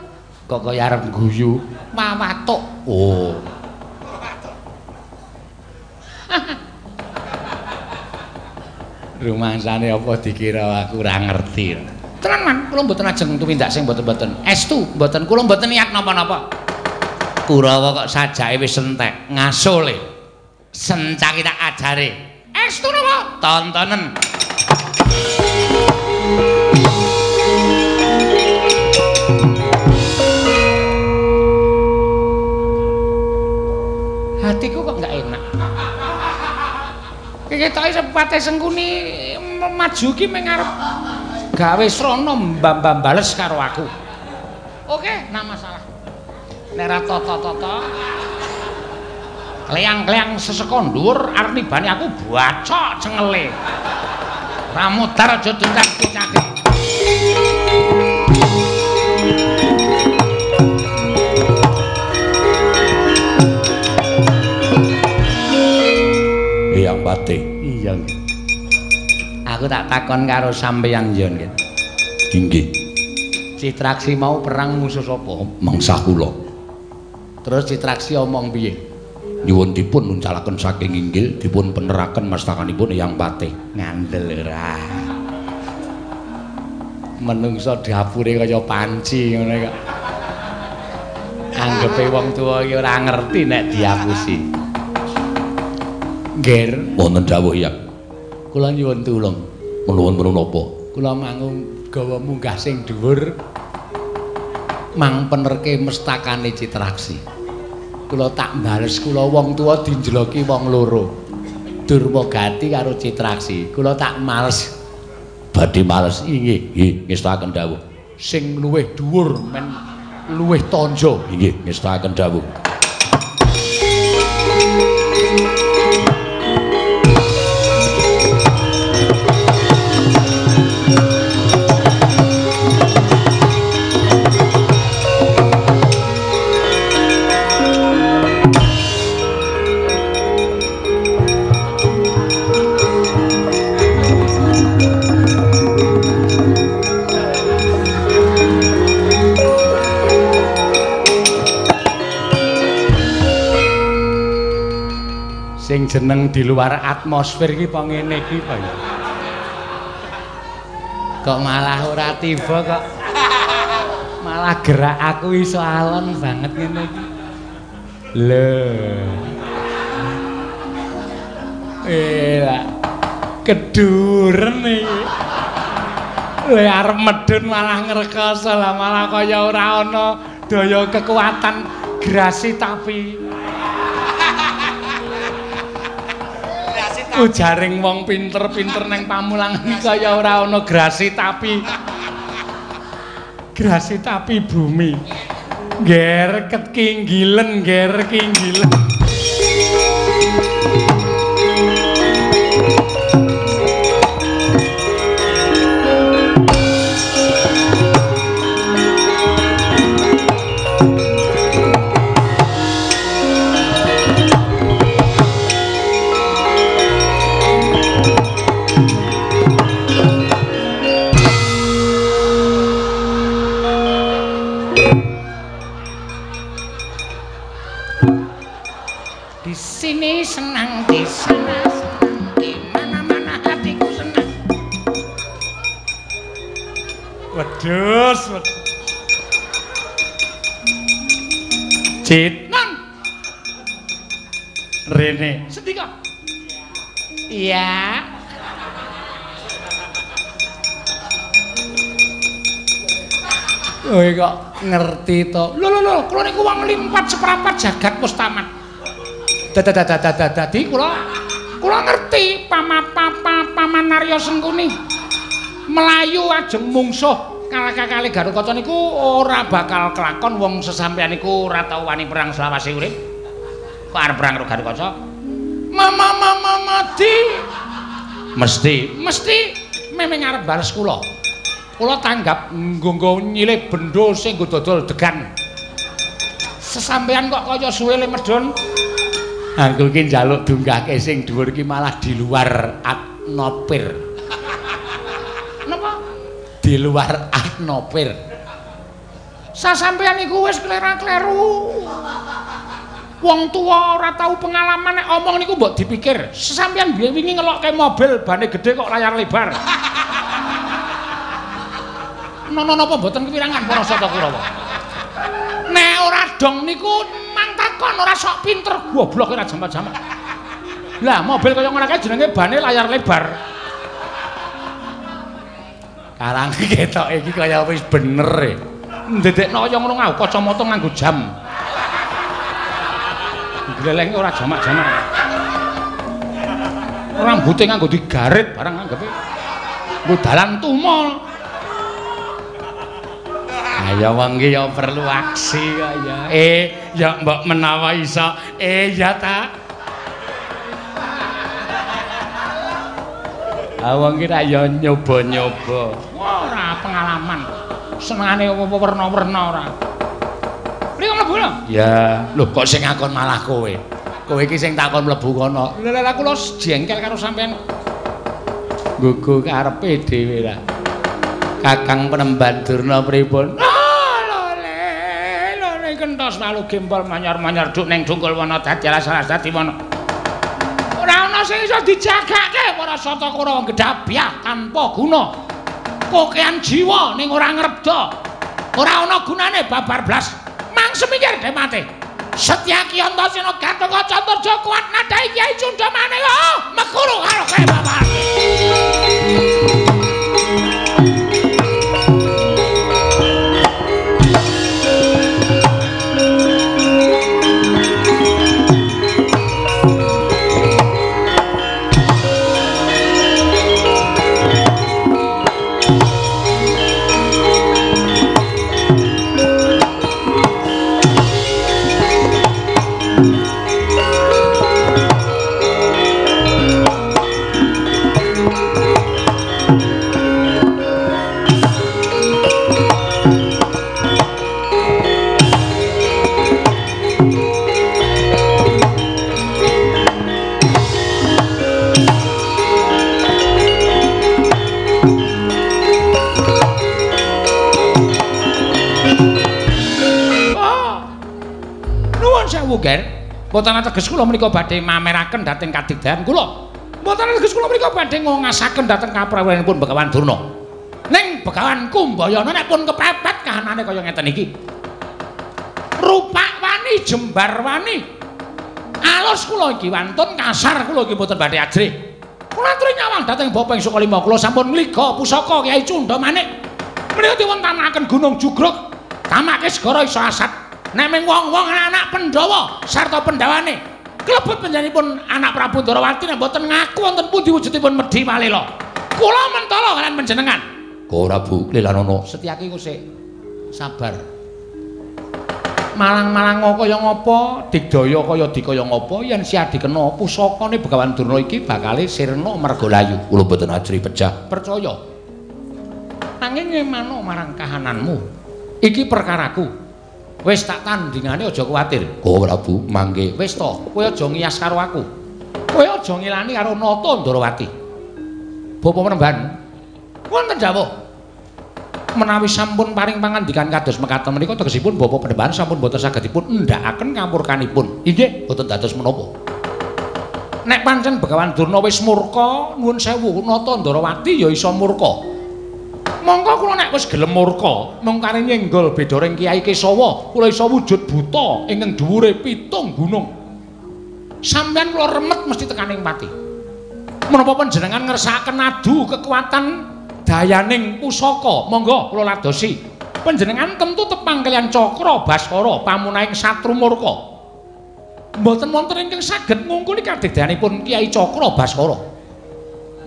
Kok kaya arep guyu? Wawatuk. Oh. Rumangsane apa dikira aku ora ngerti. Tenan, Man, kula mboten ajeng tumindak sing mboten-mboten. Estu mboten, kula mboten niat napa-napa. Kurawa kok sajake wis entek, ngasole. Sencaki tak ajare. Saestu napa? Tontonen. Hatiku kok enggak enak. Ketoke sepate Sengkuni maju ki meng arep gawe srana mbambam bales karo aku. Oke, nah masalah. Nek ra tata-tata kleyang-kleyang seseko dhuwur arep nibani aku bacok cengele. Ramudar aja dincak picake. Eyang Patih. Iya nggih. Aku tak takon karo sampeyan yo nggih. Inggih. Citraksi mau perang musuh sapa? Mengsah kula. Terus Citraksi omong piye? Nyuwun dipun nuncalaken saking inggil, dipun peneraken mastakanipun Eyang Patih. Ngandel ora. Menungso dapure kaya panci ngono kok. Anggepe wong tuwa iki ora ngerti nek diapusi. Ngger, wonten dawuh Eyang. Kula nyuwun tulung. Menuwun menapa? Kula mangung gawa munggah sing dhuwur mang penerke mestakane Citraksi. Kula tak bales kula wong tuwa dinjeloki wong loro. Durmagati karo Citraksi. Kula tak males. Badhe males inggih, nggih ngestakaken dawuh. Sing luwih dhuwur men luwih tanja. Inggih ngestakaken dawuh. Sing jeneng di luar atmosfer iki apa ngene iki apa ya? Kok malah ora tiba kok. Malah gerak aku iso alon banget ngene iki. Lho. Lah keduren iki. Le arep medhun malah ngrekoso lah, malah kaya ora ana daya kekuatan grasi tapi. Ujaring wong pinter-pinter neng pamulangan kaya ora ana grasi tapi. Grasi tapi bumi. Ngger kekinggilen, ngger kinggilen. Di sini senang, di sana senang, di mana-mana hatiku senang. Wedhus, wedhus. Cit, nang. Rene, sendika. Iya. Kowe kok ngerti to? Lho lho lho, kula niku wong limpat seprapat jagat mustamat. Dadi kula ngerti paman Arya Sengkuni melayu ajeng mungsuh kalakakale Garukaca niku ora bakal kelakon wong sesampeyan niku ora tau wani perang selawase urip. Kok arep perang karo Garukaca? Mama mama mati. Mesti memeng arep bales kula. Kula tanggap nggo nyilih bendho sing nggo dodol degan. Sesampeyan kok kaya suwe le medhun. Aku iki njaluk dunggahke sing dhuwur iki malah di luar atmosfer. Napa? Di luar atmosfer. Sasampeyan iku wis klera-kleru. Wong tuwa ora tau pengalaman nek omong niku mbok dipikir. Sesampeyan biyen wingi ngelokke mobil bane gedhe kok layar lebar. Nono napa mboten kepirangan para Sata Kurawa? Nek ora dong niku mang takon ora sok pinter goblok ora jamat-jamat. Lah mobil kaya ngono kae jenenge bane layar lebar. Karang ketok iki kaya wis bener e. Ndedekno kaya ngono nganggo kacamata nganggo jam. Glelenge ora jamak-jamak. Rambute nganggo digarit barang anggepe nggo dalan tumo. Ayo wong iki ya perlu aksi kok ya. Ya mbok menawa iso. Ya ta. Wong iki ra ya nyoba-nyoba. Ora pengalaman. Senengane werna-werna ora. Mriko mlebu lho. Ya, lho kok sing ngakon malah kowe. Kowe iki sing takon mlebu kono. Lha lha kula jengkel karo sampean. Nggo karepe dhewe lah. Kakang Penemban Durna pripun? Lho le kentos malu gempol manyar-manyar duk ning dungkul wana dadi alas-alas dadi wana. Ora ana sing iso dijagake para sata Kurawa gedhabyah tanpa guna. Kokean jiwa ning ora ngrebda. Ora ana gunane babar blas. Mang semikir demate. Setyaki Antasena Gatotkaca Antarja kuat nadhahi Kyai Cundamane. Mekuru karo kae babar. Mboten ateges kula menika badhe mameraken dhateng kadigdayan kula. Mboten ateges kula menika badhe ngongasaken dhateng kaprawenipun Begawan Durna. Ning Begawan Kumbayana nek pun kepepet kahanane kaya ngeten iki. Rupak wani jembar wani. Alus kula iki wantun kasar kula iki mboten badhe ajrih. Kula aturi nyawang dhateng Bapa ing Sukalima kula sampun ngliga pusaka Kyai Cundamane. Menika diwontanaken Gunung Jugruk, tamake segara iso asat. Nek ming wong-wong anak Pandhawa sarta pendhawane klebet panjenenganipun anak Prabu Ndorowati nek mboten ngaku wonten pundi wujudipun medhi malela. Kula mentala kalian panjenengan. Ko Prabu Lelanono. Setyaki ku sik sabar. Malang-malang kaya ngapa, digdaya kaya dikaya ngapa yen si adikena pusakane Begawan Durna iki bakale sirna merga layu. Kula mboten ajrih pejah. Percaya. Nanging ngemano marang kahananmu. Iki perkaraku. Wis tak tandingane aja kuwatir. Ko Prabu mangke. Wis to, kowe aja ngiyas karo aku. Kowe aja ngilani karo Nata Ndorowati. Bapak Penemban, wonten dawuh. Menawi sampun paring pangandikan kados mekaten menika tegesipun Bapak Penemban sampun boten saged dipun endhakaken kamurkanipun. Inggih, boten dados menapa. Nek pancen Begawan Durna wis murka, nuwun sewu Nata Ndorowati ya iso murka. Mongko kula nek wis gelem murka, mung kare nyenggol bedoring Kyai Kesawa, kula iso wujud buta ingkang dhuwure 7 gunung. Sampeyan kula remet mesti tekaning pati. Menapa panjenengan ngersakaken adu kekuatan dayaning pusaka, monggo kula ladosi. Panjenengan tentu tepang kaliyan Cakra Baskara pamunahing Satru Murka. Mboten wonten ingkang saged ngungkuli kadigdayanipun Kyai Cakra Baskara.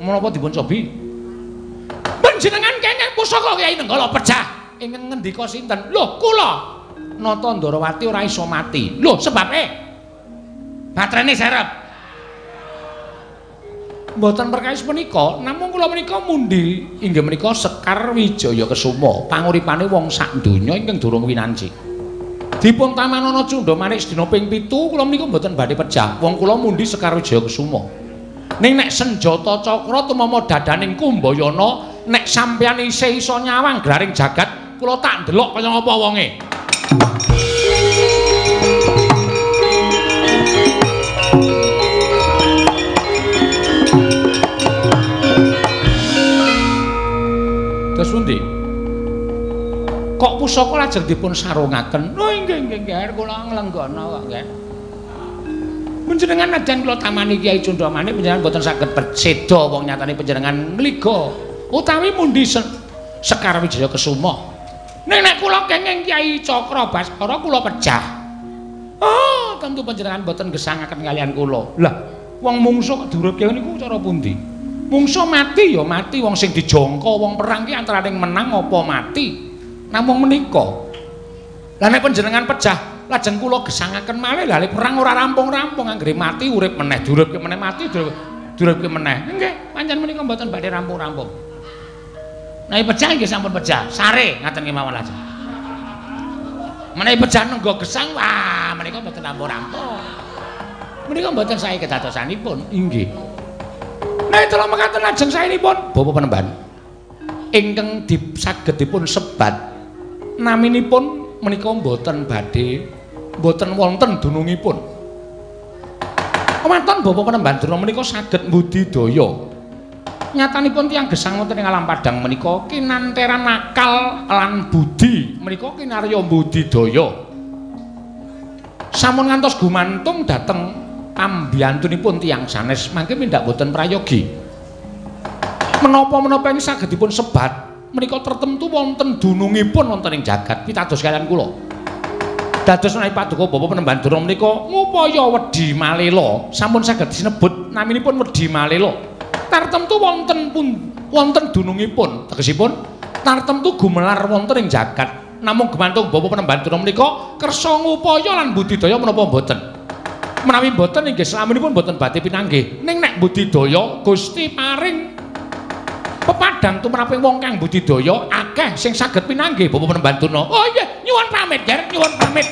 Menapa dipun cobi? Panjenengan kenging pusaka Kyai Nenggala pejah. Ingkang ngendika sinten? Lho, kula. Nata Ndorowati ora iso mati. Lho, sebabe baterene serep. Mboten perkawis menika, namung kula menika mundi inggih menika Sekar Wijaya Kesuma, panguripane wong sak donya ingkang durung winanci. Dipun tamanana Cundha Manik sedina ping 7, kula menika mboten badhe pejah. Wong kula mundi Sekar Wijaya Kesuma. Ning nek senjata cakra tumama dadaning Kumbayana, nek sampeyan isih iso nyawang glaring jagat, kula tak ndelok kaya ngapa wonge. Terus pundi? Kok pusaka lajeng dipun sarungaken? Lho inggih nggih nggih, kula nglenggono kok nggih. Panjenengan nadyan kula tamani Kyai Cundramani panjenengan boten saged seda wong nyatane panjenengan ngliga utawi mundi Sekar Wijaya Kesuma. Ning nek kula kenging Kyai Cakra Baskara kula pejah. Oh, tentu panjenengan boten gesangaken kalian kula. Lah, wong mungsuh kok diuripke niku cara pundi? Mungsuh mati ya mati, wong sing dijangka wong perang ki antarane menang apa mati. Namung menika. Lah nek panjenengan pejah lajeng kula gesangaken malih, lha perang ora rampung-rampung, anggere mati urip meneh, diuripke meneh mati diuripke meneh. Nggih, pancen menika mboten badhe rampung-rampung. Nek pejah nggih sampun pejah, sare ngaten kemawon lajeng. Menawi pejah nenggo gesang, wah menika mboten rampung-rampung. Menika mboten sae kedadosanipun. Inggih. Nek kula mekaten lajeng saenipun Bapak Panembahan ingkang saged dipun sebat naminipun menika mboten badhe mboten wonten dunungipun. Kemanten Bapak Panembahan Durna menika saged mbudidaya. Nyatanipun tiyang gesang wonten ing alam padhang menika kinanteran akal lan budi menika kinarya budidaya. Sampun ngantos gumantung dhateng pambiyantunipun tiyang sanes mangke mindhak boten prayogi. Menapa-menapa ing saged dipun sebat menika tertentu wonten dunungipun wonten ing jagat pitados kalian kula. Dados menawi paduka Bapak Panembahan Durna menika ngupaya wedhi malela, sampun saged sinebut naminipun wedhi malela. Tartemtu wonten pun wonten dunungipun, tegesipun tartemtu gumelar wonten ing jagat. Namung gumantung Bapak Panembahan Durna menika kersa ngupaya lan budidaya menapa mboten. Menawi mboten inggih slaminipun mboten badhe pinanggih. Ning nek budidaya Gusti paring pepadang tumraping wong kang budidaya akeh sing saged pinanggih Bapak Panembahan Durna. Oh iya, nyuwun pamit, Ger, nyuwun pamit.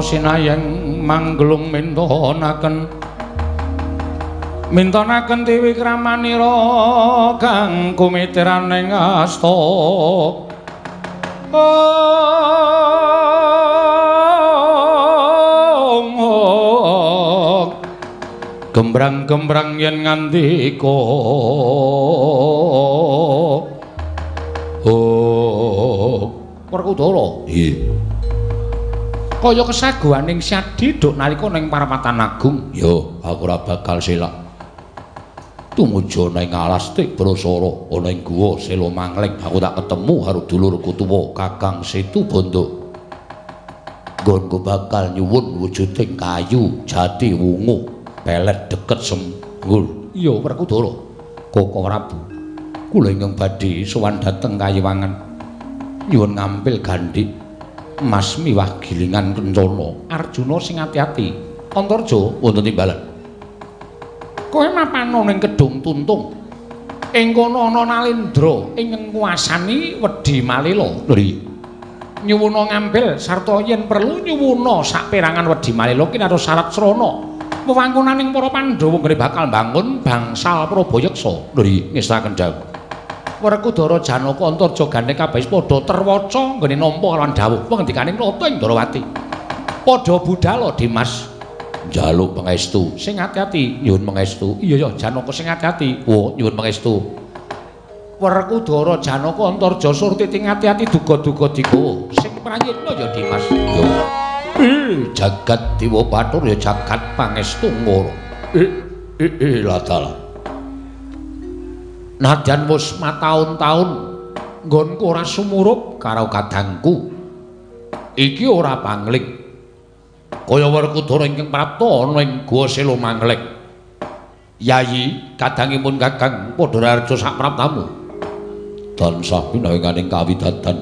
Sinayeng manggelung mintonaken mintonaken tiwi kramanira kang kumitiraning asta. Gembrang-gembrang yen ngandika oh Werkudara. Nggih. Kaya kesaguhaning Syadi duk nalika ning Parapatan Agung. Ya, aku ora bakal selak. Tumuju ning alas Tibrasara ana ing guwa Sela Mangling, aku tak ketemu karo dulurku tuwa Kakang Situbondo. Nggonku bakal nyuwun wujuding kayu jati wungu pelet deket senggul. Iya, Werkudara. Koko Prabu, kula ingkang badhe sowan dhateng Kayiwangan nyuwun ngampil gandhik mas miwah gilingan kencana. Arjuna sing ati-ati. Antarja wonten timbalan. Kowe mapana ning Kedung Tuntung. Ing kono ana Nalendra ingkang nguasani Wedhi Malela. Nggih. Nyuwuna ngambil sarta yen perlu nyuwuna saperangan Wedhi Malela kinarya syarat srana. Wewangkonaning para Pandhawa nggone bakal mbangun bangsal Prabayeksa. Nggih, ngestaken dawuh. Werkudara Janaka Antarja gandeng kabeh padha terwaca nggone nampa lan dawuh pangendikaning Ratu ing Ndrawati. Padha budhal Dimas. Njaluk pangestu. Sing ati-ati nyuwun pangestu. Iya ya Janaka sing ati-ati. Oh nyuwun pangestu. Werkudara Janaka Antarja Surtiti ati-ati duga-duga digawa. Sing prayitna ya Dimas. Yo. Jagat Dewa Bathara ya jagat pangestu ngoro. Ladal. Nadyan wis mataun-taun nggonku ora sumurup karo kadangku. Iki ora pangling. Kaya Werkudara ingkang prapta ana ing Guwa Sela Mangling. Yayi, kadangipun Kakang padha raharja sapraptamu. Tansah pinanganing kawidadan.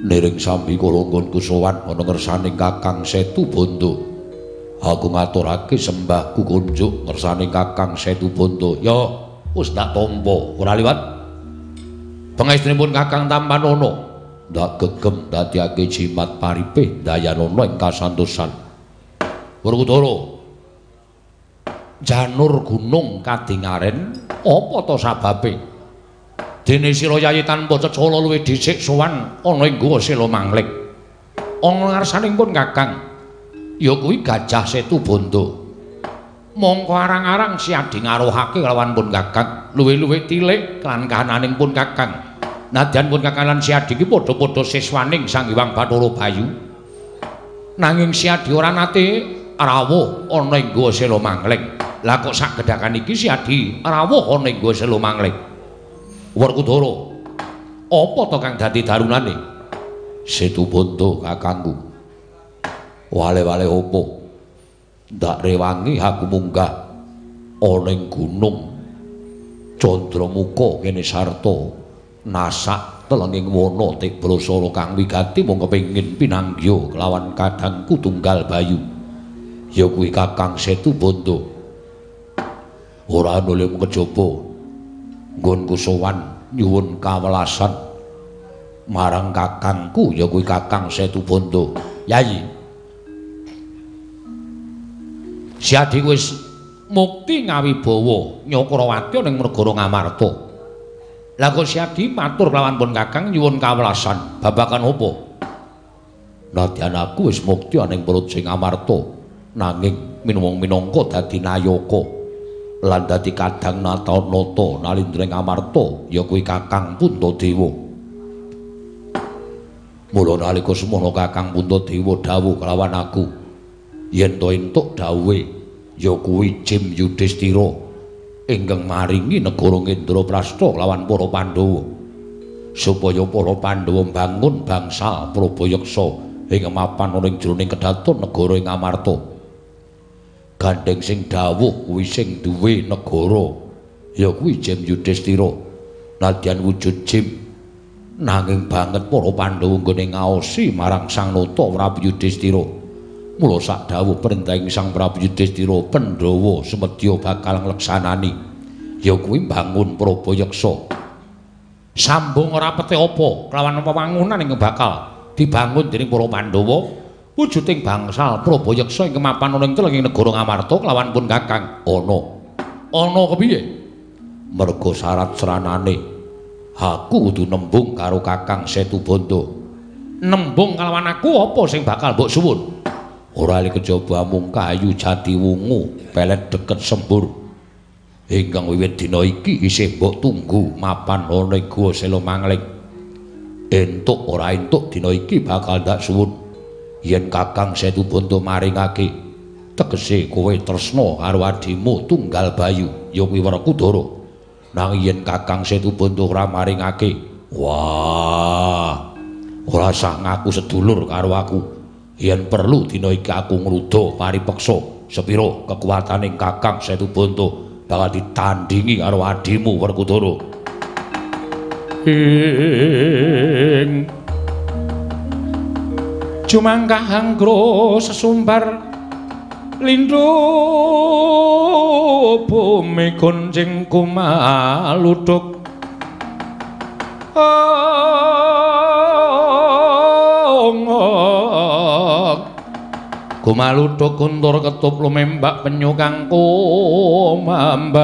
Niring sambi kula nggonku sowan ana ngersaning Kakang Setu Bondo. Aku ngaturake sembahku kunjuk ngersaning Kakang Setu Bondo. Ya, wis tak tampa, ora liwat. Pangestunipun Kakang Tampanana. Ndak gegem dadiake jimat paripih dayanana ing kasantosan. Werkudara, janur gunung kadingaren apa ta sababe? Dene sira Yayi tanpa cecala luwih dhisik sowan ana ing Guwa Sela Mangling. Ana ngarsaning pun Kakang, ya kuwi Gajah Setu Bondo. Mongko arang-arang siadi ngaruhake kelawan pun Kakang, luwih-luwih tilik lan kahananing pun Kakang. Nadyan pun Kakang lan Siadi iki padha-padha siswaning Sang Hyang Bathara Bayu. Nanging Siadi ora nate rawuh ana ing Guwa Sela Mangling. Lah kok sak gedhakan iki Siadi rawuh ana ing Guwa Sela Mangling. Werkudara, apa to kang dadi darunane? Setu Bondo kakangku. Wale-wale opo? Ndak rewangi aku munggah ana ing gunung Candramuka kene sarta nasak telenging wana Tibrasara kang wigati mung kepengin pinanggya kelawan kadangku tunggal Bayu. Ya kuwi Kakang Setu Bondo. Ora ana lem kejaba nggonku sowan nyuwun kawelasan marang kakangku ya kuwi Kakang Setu Bondo. Yayi, Siadi wis mukti ngawibawa Nyakrawati ning negara Ngamarta. Lah kok Siadi matur kelawan pun Kakang nyuwun kawelasan babagan apa? Nadyan aku wis mukti ning Praja Ngamarta, nanging minangka dadi nayaka lan dadi kadang nata nalindra Ngamarta ya kuwi Kakang Puntadewa. Mula nalika semono Kakang Puntadewa dawuh kelawan aku yen to entuk dawuhe ya kuwi Jim Yudhistira ingkang maringi negara Indraprasta lawan para Pandhawa supaya para Pandhawa mbangun bangsa Prabayaksa ing mapan ana ing jroning kedaton negara ing Amarta. Gandheng sing dawuh kuwi sing duwe negara ya kuwi Jim Yudhistira. Nadyan wujud Jim nanging banget para Pandhawa nggone ngaosi marang Sang Nata Prabu Yudhistira. Mula sak dawuh perintahing Sang Prabu Yudhistira, Pandhawa semedya bakal ngleksanani ya kuwi mbangun Prabayaksa. Sambung ora pete apa kelawan wewangunan ingkang bakal dibangun dening para Pandhawa wujuding bangsal Prabayaksa ingkang mapan ana ing telenging negara Ngamarta kelawan pun Kakang. Ana. Ana kepiye? Merga syarat sranane aku kudu nembung karo Kakang Setu Bondo. Nembung kelawan aku apa sing bakal mbok suwun? Ora li kejaba mung kayu jati wungu pelet deket sembur ingkang wiwit dina iki isih mbok tunggu mapan ana ing Guwa Sela Mangling. Entuk ora entuk dina iki bakal ndak suwun yen Kakang Setu Bondo maringake tegese kowe tresna karo adimu tunggal Bayu ya kuwi Werkudara. Nanging yen Kakang Setu Bondo ora maringake, wah ora sah ngaku sedulur karo aku. Yen perlu dina iki aku ngruda paripeksa sepira kekuatane Kakang Setu Bondo bakal ditandingi karo adimu Werkudara. Ing jumangkah anggra sesumbar lindhu bumi gonjing kumaluduk. Kumaluduk guntur ketup lumembak penyu kang kumambang.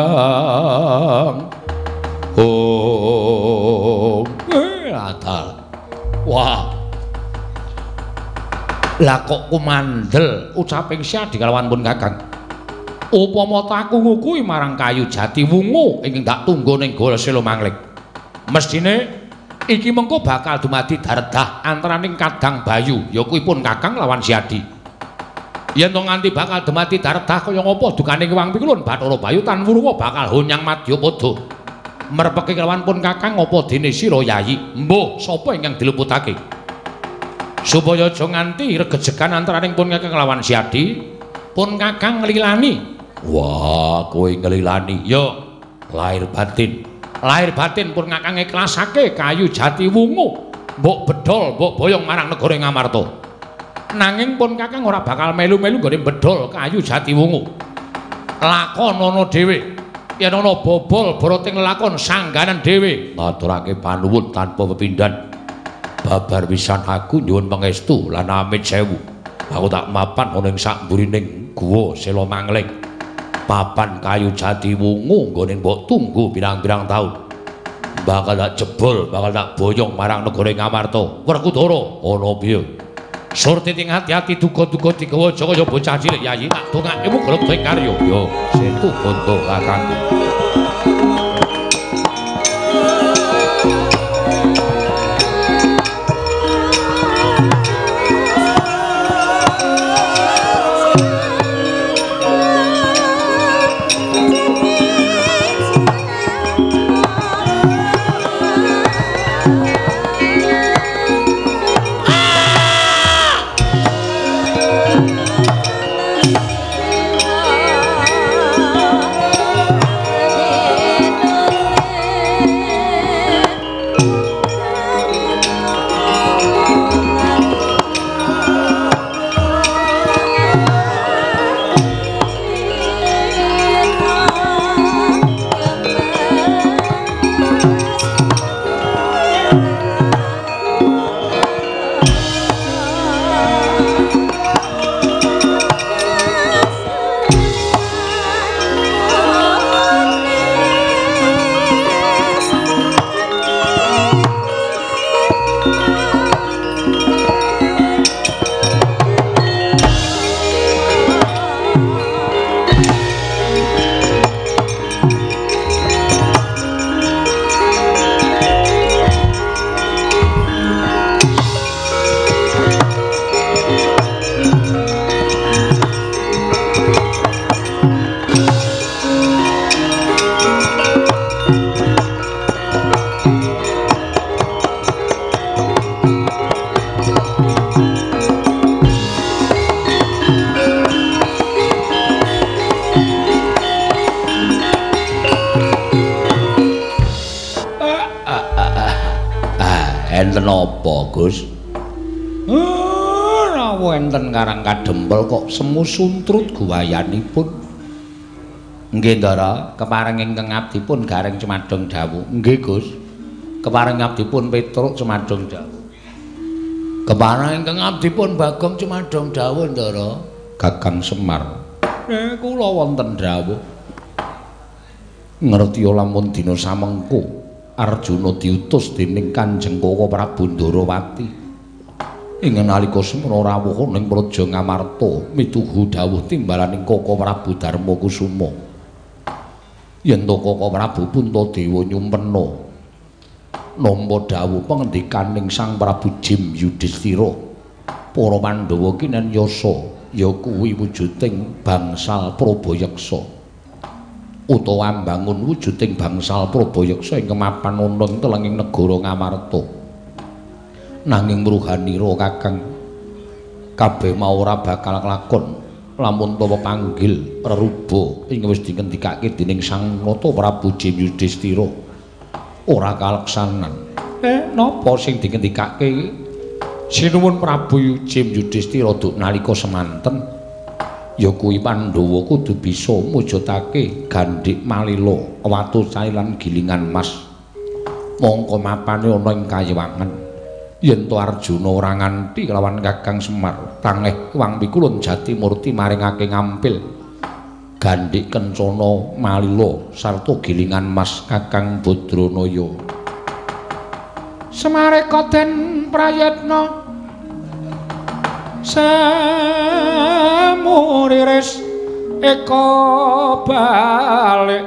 Oh, adal. Wah. Lah kok kumandel ucaping Siadi kalawan pun Kakang. Upama tak ngukuhi marang kayu jati wungu ingkang tak tunggu ning Goa Sela Mangling. Mesthine iki mengko bakal dumadi dardah antaraning Kadang Bayu ya kuwi pun Kakang lawan Siadi. Yen to nganti bakal dumadi dardah kaya ngapa dukane Wang Pikulun Bathara Bayu tan wurunga bakal honyang madyapada. Merpeki kelawan pun Kakang apa dene sira Yayi? Mbuh sapa ingkang diluputake? Supaya aja nganti regejegan antaraning pun Kakang lawan Siadi, pun Kakang nglilani. Wah, kowe nglilani. Yo, lahir batin. Lahir batin pun Kakang ikhlasake kayu jati wungu. Mbok bedol, mbok boyong marang negara Ngamarta. Nanging pun Kakang ora bakal melu-melu nggone bedol kayu jati wungu. Lakonono dhewe. Yen ana bobol boroting lelakon sangganan dhewe. Ngaturake panuwun tanpa pepindhan. Babar pisan aku nyuwun pangestu lan amit sewu. Aku tak mapan ana ing sakmburining guwa Sela Mangling. Papan kayu jati wungu nggone mbok tunggu pirang-pirang taun. Bakal tak jebol, bakal tak boyong marang negara Ngamarta. Werkudara ana piye? Surti ting hati-hati duga-duga digawa aja kaya bocah cilik Yayi. Tak dongake muga lebih karya. Yo, setu bondo kakangku. Enten apa, Gus? Rawuh enten Karang Kadempel kok semu suntrut guwayanipun. Nggih, Ndara, kepareng ingkang abdipun Gareng Cumadong dawuh. Nggih, Gus. Kepareng abdipun Petruk Cumadong dawuh. Kepareng ingkang abdipun Bagong Cumadong dawuh, Ndara. Kakang Semar. Kula wonten dawuh. Ngerti lamun dina samengko Arjuna diutus dening Kanjeng Koko Prabu Ndorowati. Ing nalika semana rawuh ning Praja Ngamarta mituhu dawuh timbalaning Koko Prabu Darmakusuma. Yen to Koko Prabu Puntadewa nyumpena nampa dawuh pangendikaning Sang Prabu Jim Yudhistira, para Pandhawa kinen yasa ya kuwi wujuding bangsal Prabayeksa. Utawa mbangun wujuding bangsal Prabayeksa ing mapan ana ing telenging negara Ngamarta. Nanging mruhanira Kakang, kabeh mau ora bakal kelakon lamun ta pepanggil reruba ing wis dingendikake dening Sang Nata Prabu Jim Yudhistira ora kaleksanan. Napa sing dingendikake Sinuwun Prabu Jim Yudhistira duk nalika semanten? Ya kuwi Pandhawa kudu bisa mujudake Gandhik Malila, watu cailan gilingan mas. Mongko mapane ana ing kayiwangan. Yen to Arjuna ora nganti kelawan Kakang Semar, tangeh Wang Pikulun Jatimurti maringake ngampil Gandhik Kencana Malila sarta gilingan mas Kakang Badranaya. Semareka den prayitna Samuriris eka balik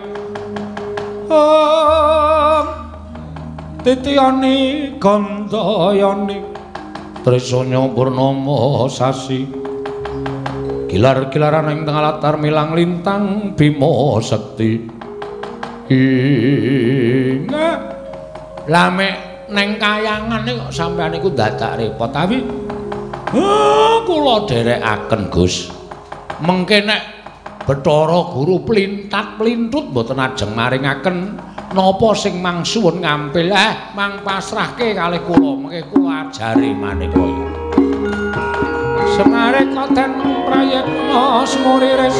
om titiyani gandayani Trisanya purnama sasi gilar-gilaran ing tengah latar milang lintang Bima Sekti. Inga lame neng kayangan kok sampean iku dadak repot awi. Kula dherekaken Gus. Mengke nek Bathara Guru plintat-plintut mboten ajeng maringaken napa sing mangsuwun ngampil, mang pasrahke kalih kula, mengke kula ajari maneka iki. Semare koten prayitna semuriris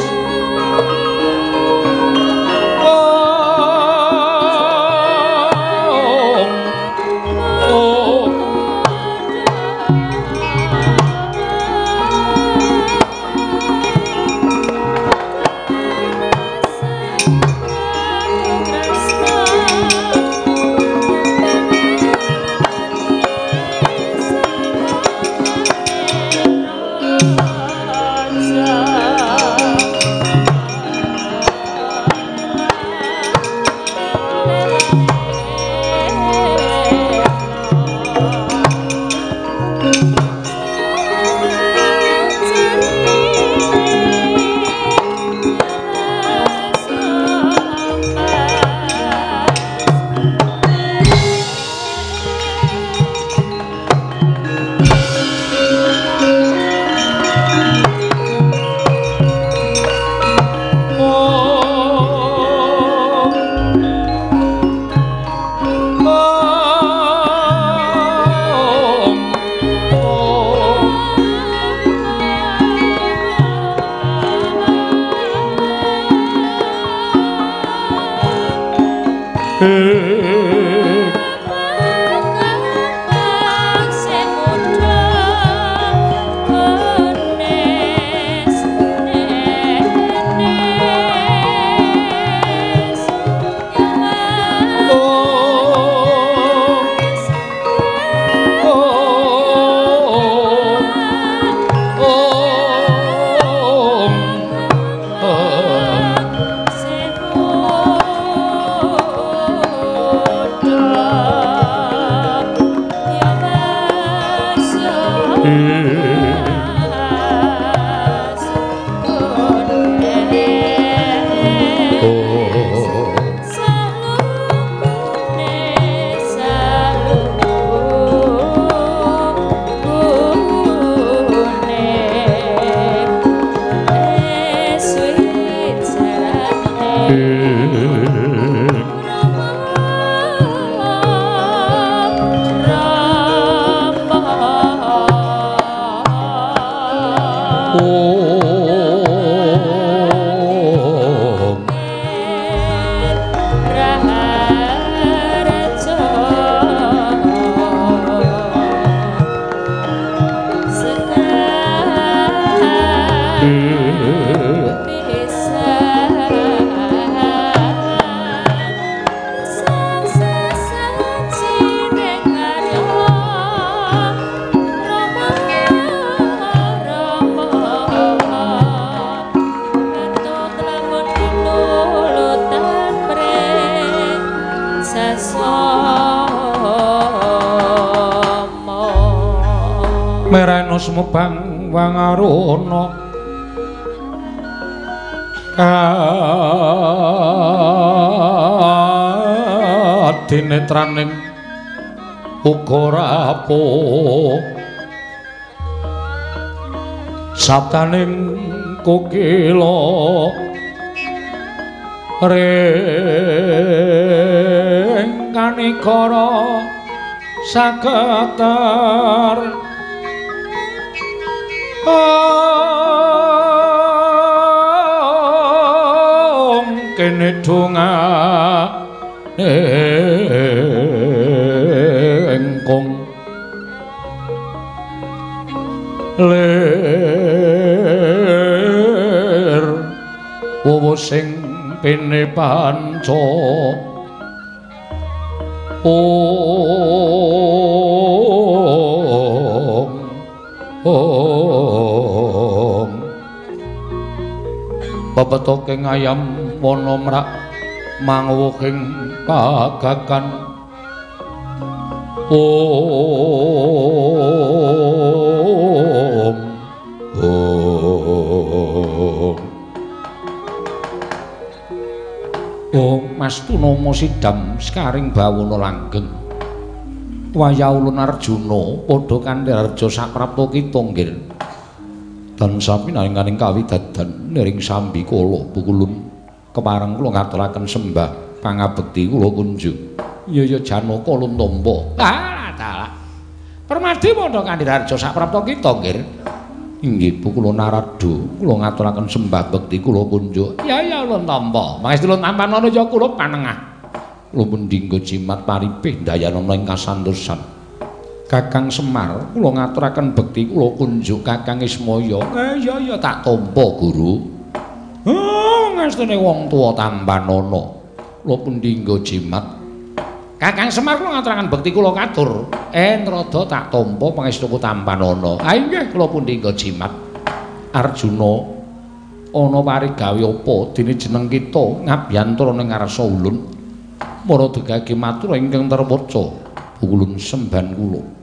Mereno sumebang wangaruna kadinetraning uga rapuh sabdaning kokila ring kanikara saketer om kene dongane engkong lir wowo sing pene panca om om. Pepetoking ayam wana mrak mangwuhing pagakan. Om Om Om Mastunama sidam sekaring bawana langgeng. Wayah ulun Arjuna padha kandharja saprapta kita nggih. Tansah pinaringaning kawidadan niring sambi kala pukulun kepareng kula ngaturaken sembah pangabekti kula kunjung. Ya ya Janaka ulun tampa. Ah dalah. Permadi padha kandharja saprapta kita nggih. Inggih kula Narada, kula ngaturaken sembah bekti kula kunjuk. Ya ya ulun tampa. Mangestu ulun tampanana ya kula panengah. Kula mendinggo jimat paripih ndayanana ing kasantosan. Kakang Semar, kula ngaturaken bekti kula kunjuk Kakang Ismaya. Ya ya tak tampa guru. Ngestune wong tuwa tampanana. Kula mendinggo jimat. Kakang Semar kula ngaturaken bekti kula katur. Nrada tak tampa pangestuku tampanana. Ha inggih kula pundi nggo jimat. Arjuna ana parigawe apa dene jeneng kita ngabyantara ning ngarsa ulun. Mara degage matur ingkang terwaca ulun semban kula.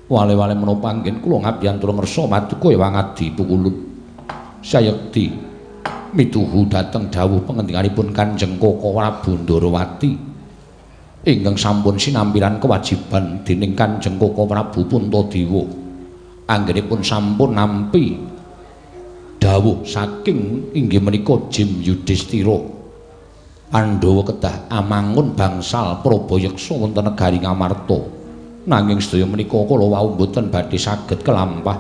Wale-wale menapa anggen kula ngabyantara ngersa maduka Ewang Adi pukulun. Sayekti mituhu dhateng dawuh pangendinganipun Kanjeng Koko Prabu Ndorowati. Ingkang sampun sinampiran kewajiban dening Kanjeng Koko Prabu Puntadewa. Anggenipun sampun nampi dawuh saking inggih menika Jim Yudhistira. Pandhawa kedah amangun bangsal Prabayeksa wonten negari Ngamarta. Nanging sedaya menika kala wau mboten badhe saged kelampah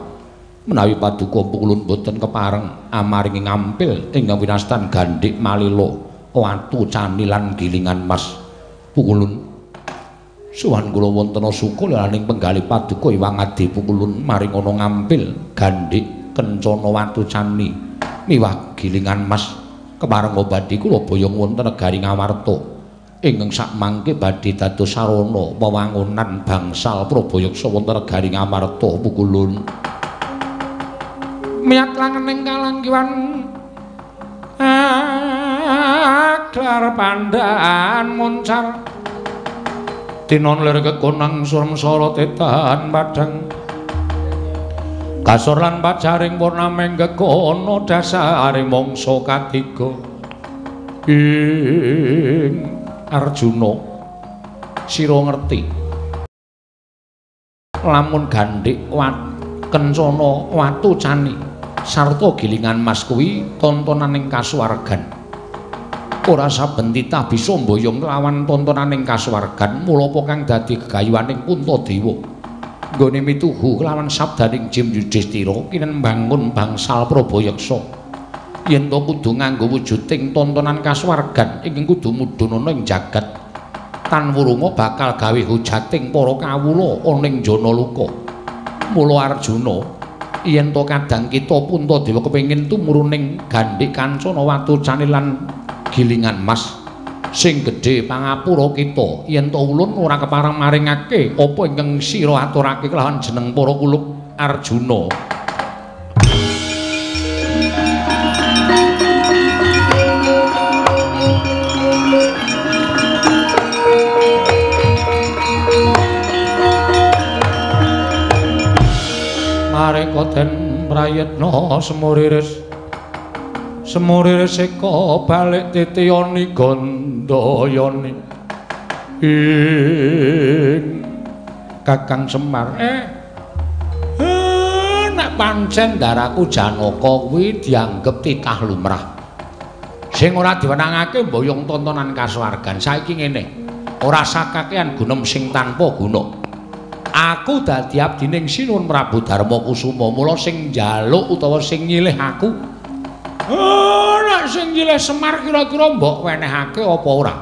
menawi paduka pukulun mboten kepareng amaringi ngampil ingkang winastan Gandhik Malila, watu cani lan gilingan mas. Pukulun suwan kula wonten suka lalaning penggalih paduka Iwang Adi pukulun maring ana ngampil Gandhik kencana watu cani miwah gilingan mas kepareng badhe kula boyong wonten negari Ngamarta ingkang sakmangke badhe dados sarana wewangunan bangsal Prabayeksa wonten negari Ngamarta pukulun. Miyat langening kalanggiwan aglar pandhan moncar tinon lir kekonang surmsara tetan padhang kasor lan pajaring purnameng gekono dasare mangsa katiga. Ing Arjuna sira ngerti lamun gandhik kencana watu cani sarta gilingan mas kuwi tontonaning kasuwargan. Ora saben titah bisa mboyong lawan tontonaning kasuwargan, mula apa kang dadi gegayuhaning Puntadewa nggone mituhu kelawan sabdaning Jim Yudhistira kinen mbangun bangsal Prabayeksa. Yen to kudu nganggo wujuding tontonan kasuwargan ingkang kudu mudhun ana ing jagat tan wurunga bakal gawe hujating para kawula ana ing Janaluka. Mula Arjuna yen to kadang kita Puntadewa kepengin tumuruning gandhik kancana watu cani lan gilingan mas sing gedhe pangapura kita yen to ulun ora kepareng maringake apa ingkang sira aturake kelawan jeneng para kulup Arjuna. Mareka den prayitna semuriris semuriris eka balik titiyani gandayani. Ing Kakang Semar nek pancen daraku Janaka kuwi dianggep titah lumrah sing ora diwenangake mboyong tontonan kasuwargan. Saiki ngene, ora sakakean gunem sing tanpa guna. Aku dadi abdining Sinuwun Prabu Darma Kusuma, mula sing njaluk utawa sing nyilih aku. Nek sing nyilih Semar kira-kira mbok wenehake apa ora?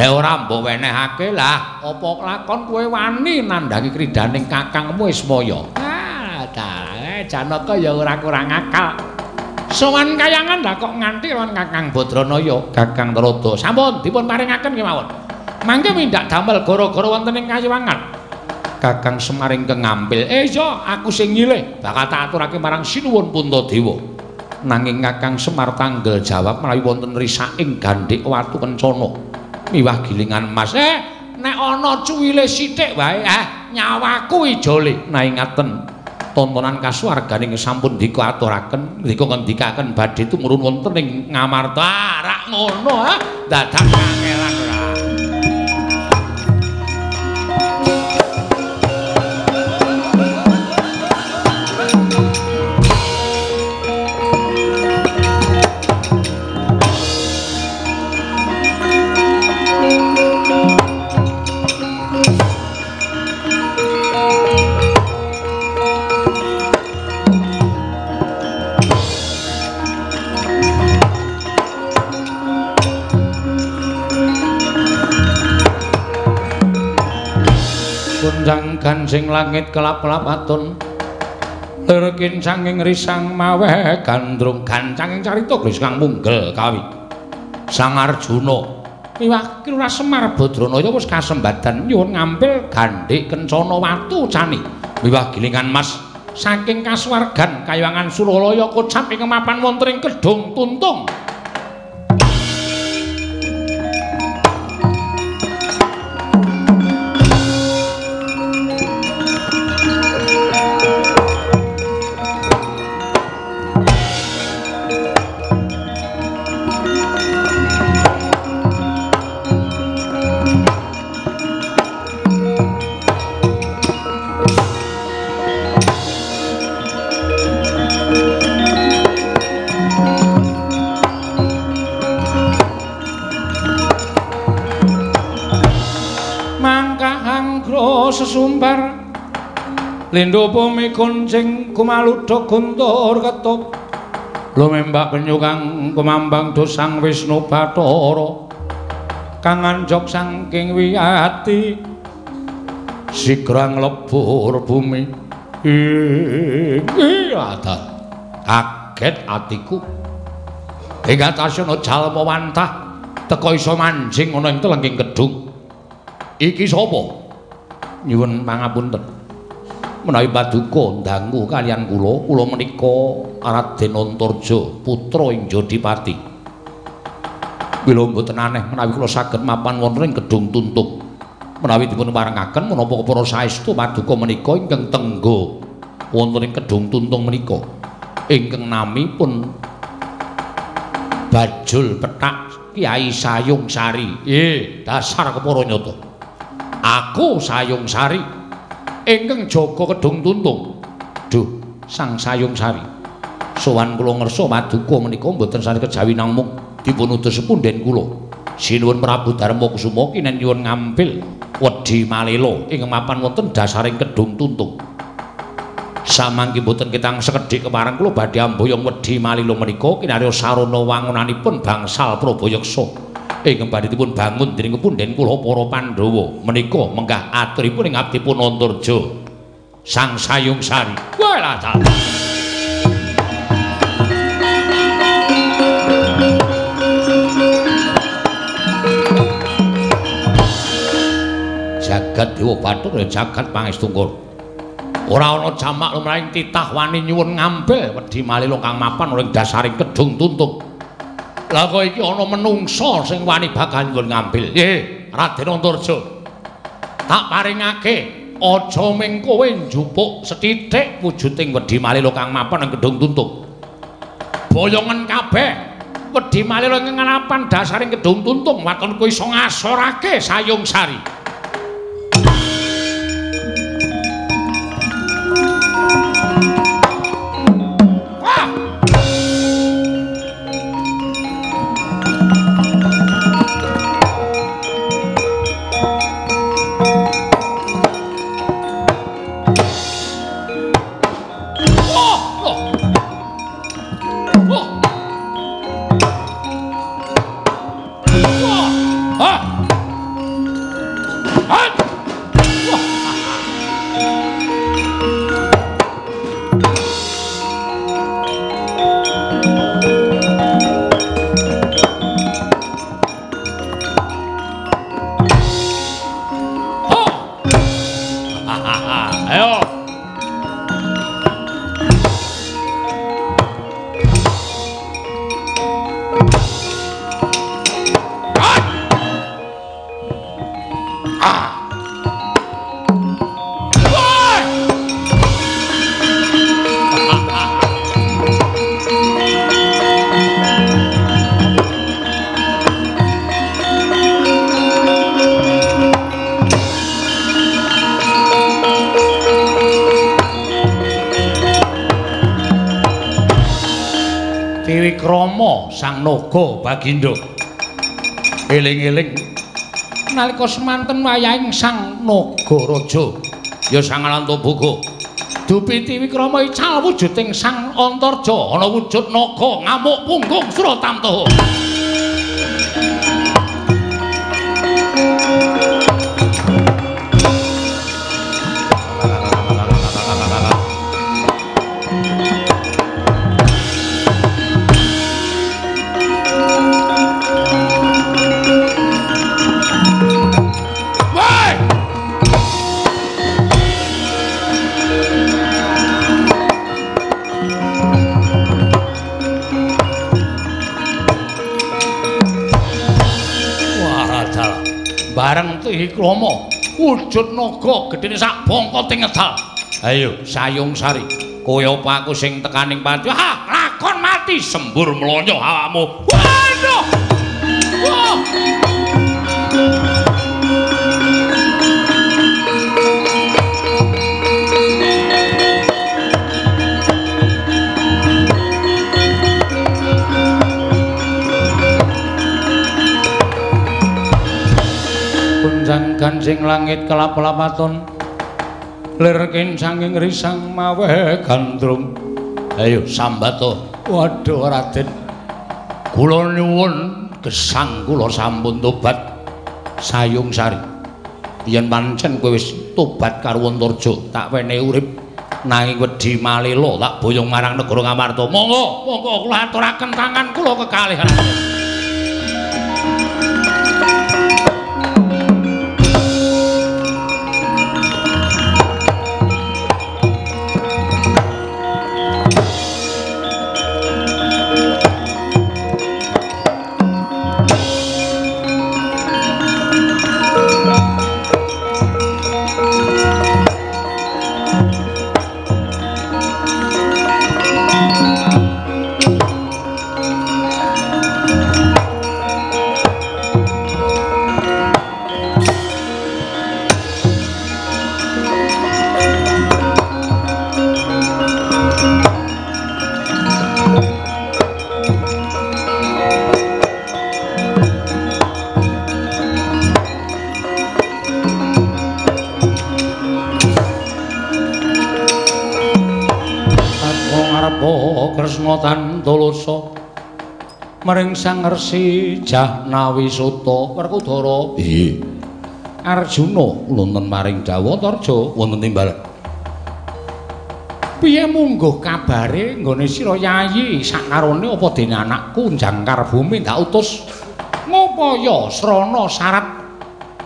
Nek ora mbok wenehake, lah apa lakon kowe wani nandhangi kridaning kakangmu Ismaya? Ah, dalah Janaka ya ora kurang akal. Sowan kayangan lah kok nganti lawan Kakang Badranaya, Kakang Trada. Sampun dipun paringaken kemawon. Mangke mindak damel gara-gara wonten ing kayiwangan. Kakang Semar ingkang ngampil, iya aku sing nyilih bakal tak aturake marang Sinuwun Puntadewa. Nanging Kakang Semar tanggel jawab menawi wonten risaking gandhik watu kencana miwah gilingan mas. Nek ana cuwile sithik wae, nyawaku ijole. Nah ingaten tontonan kasuwarganing sampun dika aturaken, dika ngendikaken badhe tumurun wonten ing Ngamarta. Rak ngono, dadak kangelan ora. Gonjang gansing langit kelap-kelap atun lir kincanging risang maweh gandrung gancanging carita gris kang munggel kawi Sang Arjuna miwah Ki Lurah Semar Badranaya wis kasembadan nyuwun ngampil gandhik kencana watu cani miwah gilingan mas saking kasuwargan kayangan Suralaya kocap ing mapan wonten ing Kedung Tuntung. Sesumbar lindo bumi kuncing kumaludha guntur ketup lumembak penyu kang kumambang dosang Wisnu Bathara kang anjog saking wiyati sigra nglebur bumi. Kaget atiku ing atase ana jalma wantah teka iso manjing ana ing telenging kedung. Iki sapa? Nyuwun pangapunten menawi paduka ndangu kaliyan kula, kula menika Raden Antarja putra ing Jodipati. Mila mboten aneh menawi kula saged mapan wonten ing Kedung Tuntung. Menawi dipun parengaken menapa para saestu paduka menika ingkang tengga wonten ing Kedung Tuntung menika ingkang nami pun Bajul Pethak Kyai Sayung Sari. Dasar kepara nyata. Aku Sayung Sari ingkang jaga Kedung Tuntung. Duh, Sang Sayung Sari. Sowan kula ngersa paduka menika mboten sane kejawi namung dipun utus sepunden kula. Sinuwun Prabu Darma Kusuma kinen nyuwun ngampil wedhi malela ing mapan wonten dasaring Kedung Tuntung. Samangke mboten ketang sekedhik kepareng kula badhe amboyong wedhi malela menika kinarya sarana wangunanipun bangsal Prabayaksa. Ingkang badhe dipun bangun dening punden kula para Pandhawa menika menggah aturipun ing abdipun Antarja Sang Sayung Sari. Walah ta. Jagat Dewa Bathara jagat pangestungkur. Ora ana jamak lumrahing titah wani nyuwun ngampil wedhi malela kang mapan ing dasaring Kedung Tuntung. Lah kok iki ana menungsa sing wani bakal nyuwun ngambil. Raden Antarja. Tak paringake aja ming kowe njupuk sethithik wujuding wedhi malela kang mapan ing Kedung Tuntung. Boyongen kabeh wedhi malela ing nganapan dasaring Kedung Tuntung waton kowe iso ngasorake Sayung Sari. Ayo. Tiwikrama Sang Naga Bagindo. Eling-eling nalika semanten wayahing Sang Nagaraja ya Sang Anantaboga. Dupi Tiwikrama ical wujuding Sang Antarja ana wujud naga ngamuk punggung Suratamta. Bareng Tiwikrama wujud naga gedene sak bongkote ngedal. Ayo Sayung Sari, kowe apa aku sing tekaning pati? Ha, lakon mati sembur mlonyo awakmu. Waduh. Wah. Kunjang ganjing langit kelap-lapaton lir kincanging risang mawe gandrung. Ayo sambato. Waduh Raden, kula nyuwun gesang kula sampun tobat. Sayung Sari, yen pancen kowe wis tobat karo Antarja tak wenehi urip, nanging wedi malela tak boyong marang negara Ngamarta. Monggo, monggo kula aturaken tangan kula kekalihan. Kresna tantulasa maring Sang Resi Jahnawi Suta. Werkudara. Nggih. Arjuna wonten maring Jawatarja wonten timbalan. Piye mungguh kabare nggone sira Yayi sakarone apa dene anakku Jangkar Bumi ndak utus ngupaya srana syarat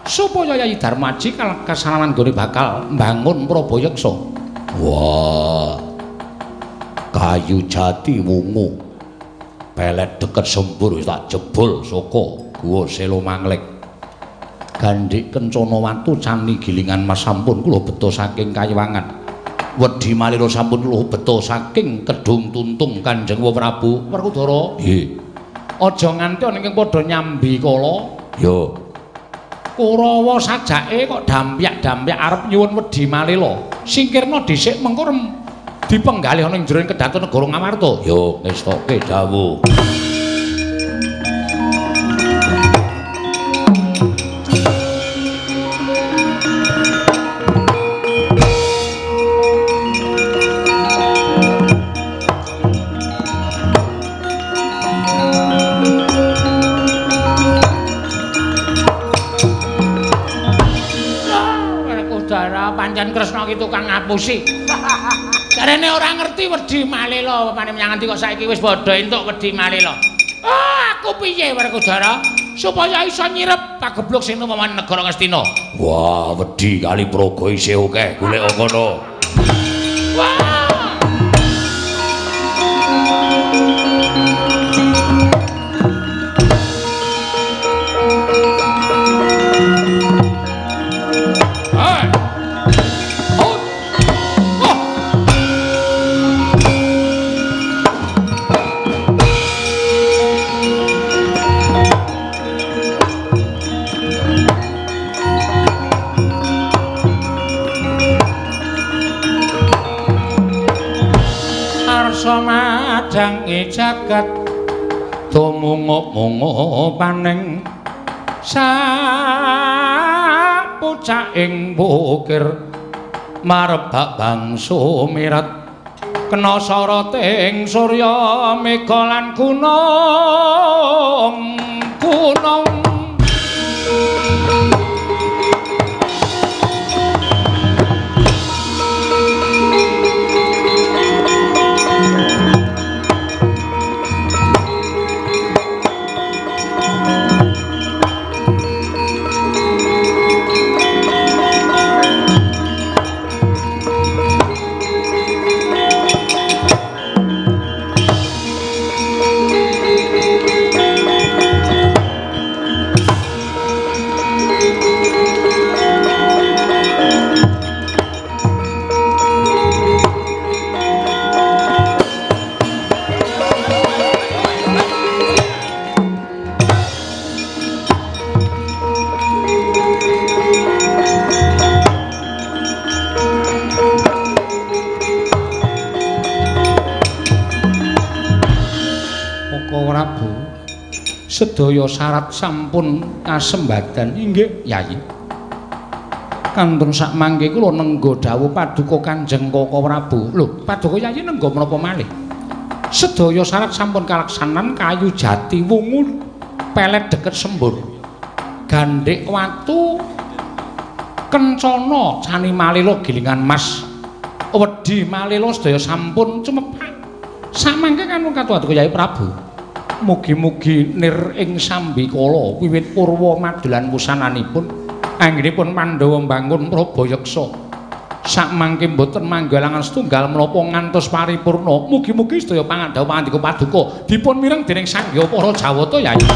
supaya Yayi Darmaji kasaranan nggone bakal mbangun Prabayeksa. Wah. Kayu jati wungu pelet deket sembur wis tak jebol saka guwa Selo Manglek. Gandhik kencana watu cani gilingan mas sampun kula beto saking Kayiwangan. Wedi malira sampun kula beto saking Kedung Tuntung Kanjeng Prabu. Werkudara. Nggih. Aja nganti ana ingkang padha nyambi kala. Ya. Kurawa sajake kok dampyak-dampyak arep nyuwun wedi malela. Singkirna dhisik mengko dipenggalih ana ing jero kedaton negara Ngamarta. Yo ngestoke dawuh. Werkudara pancen Kresna ki tukang ngapusi. Jarene ora ngerti wedi malela, pamane menyang ngendi kok saiki wis padha entuk wedi malela. Ah, aku piye Werkudara supaya iso nyirep pagebluk sing numawan negara Ngastina. Wah, wedi kali praga isih akeh, golek ngono. Wah. Warsa madhangi jagat tumungup-mungup paning sapucaking bukir marebak bangsa mirat kena soroting surya mega lan gunung gunung. Sedaya syarat sampun kasembadan inggih Yayi. Kantun sakmangke kula nengga dawuh paduka Kanjeng Kaka Prabu. Lho, paduka Yayi nengga menapa malih? Sedaya syarat sampun kalaksanan, kayu jati wungu pelet deket sembur. Gandhik watu kencana cani malila gilingan mas. Wedi malila sedaya sampun cumepak. Sakmangke kantun katuhu Yayi Prabu. Mugi-mugi nir ing sambikala wiwit purwa madelan wusananipun anggenipun Pandhawa mbangun Prabayeksa. Sakmangke mboten manggalangan setunggal menapa ngantos paripurna. Mugi-mugi sedaya pangandhawa pangandika paduka dipun mireng dening Sang Hyang Para Jawata Yayi.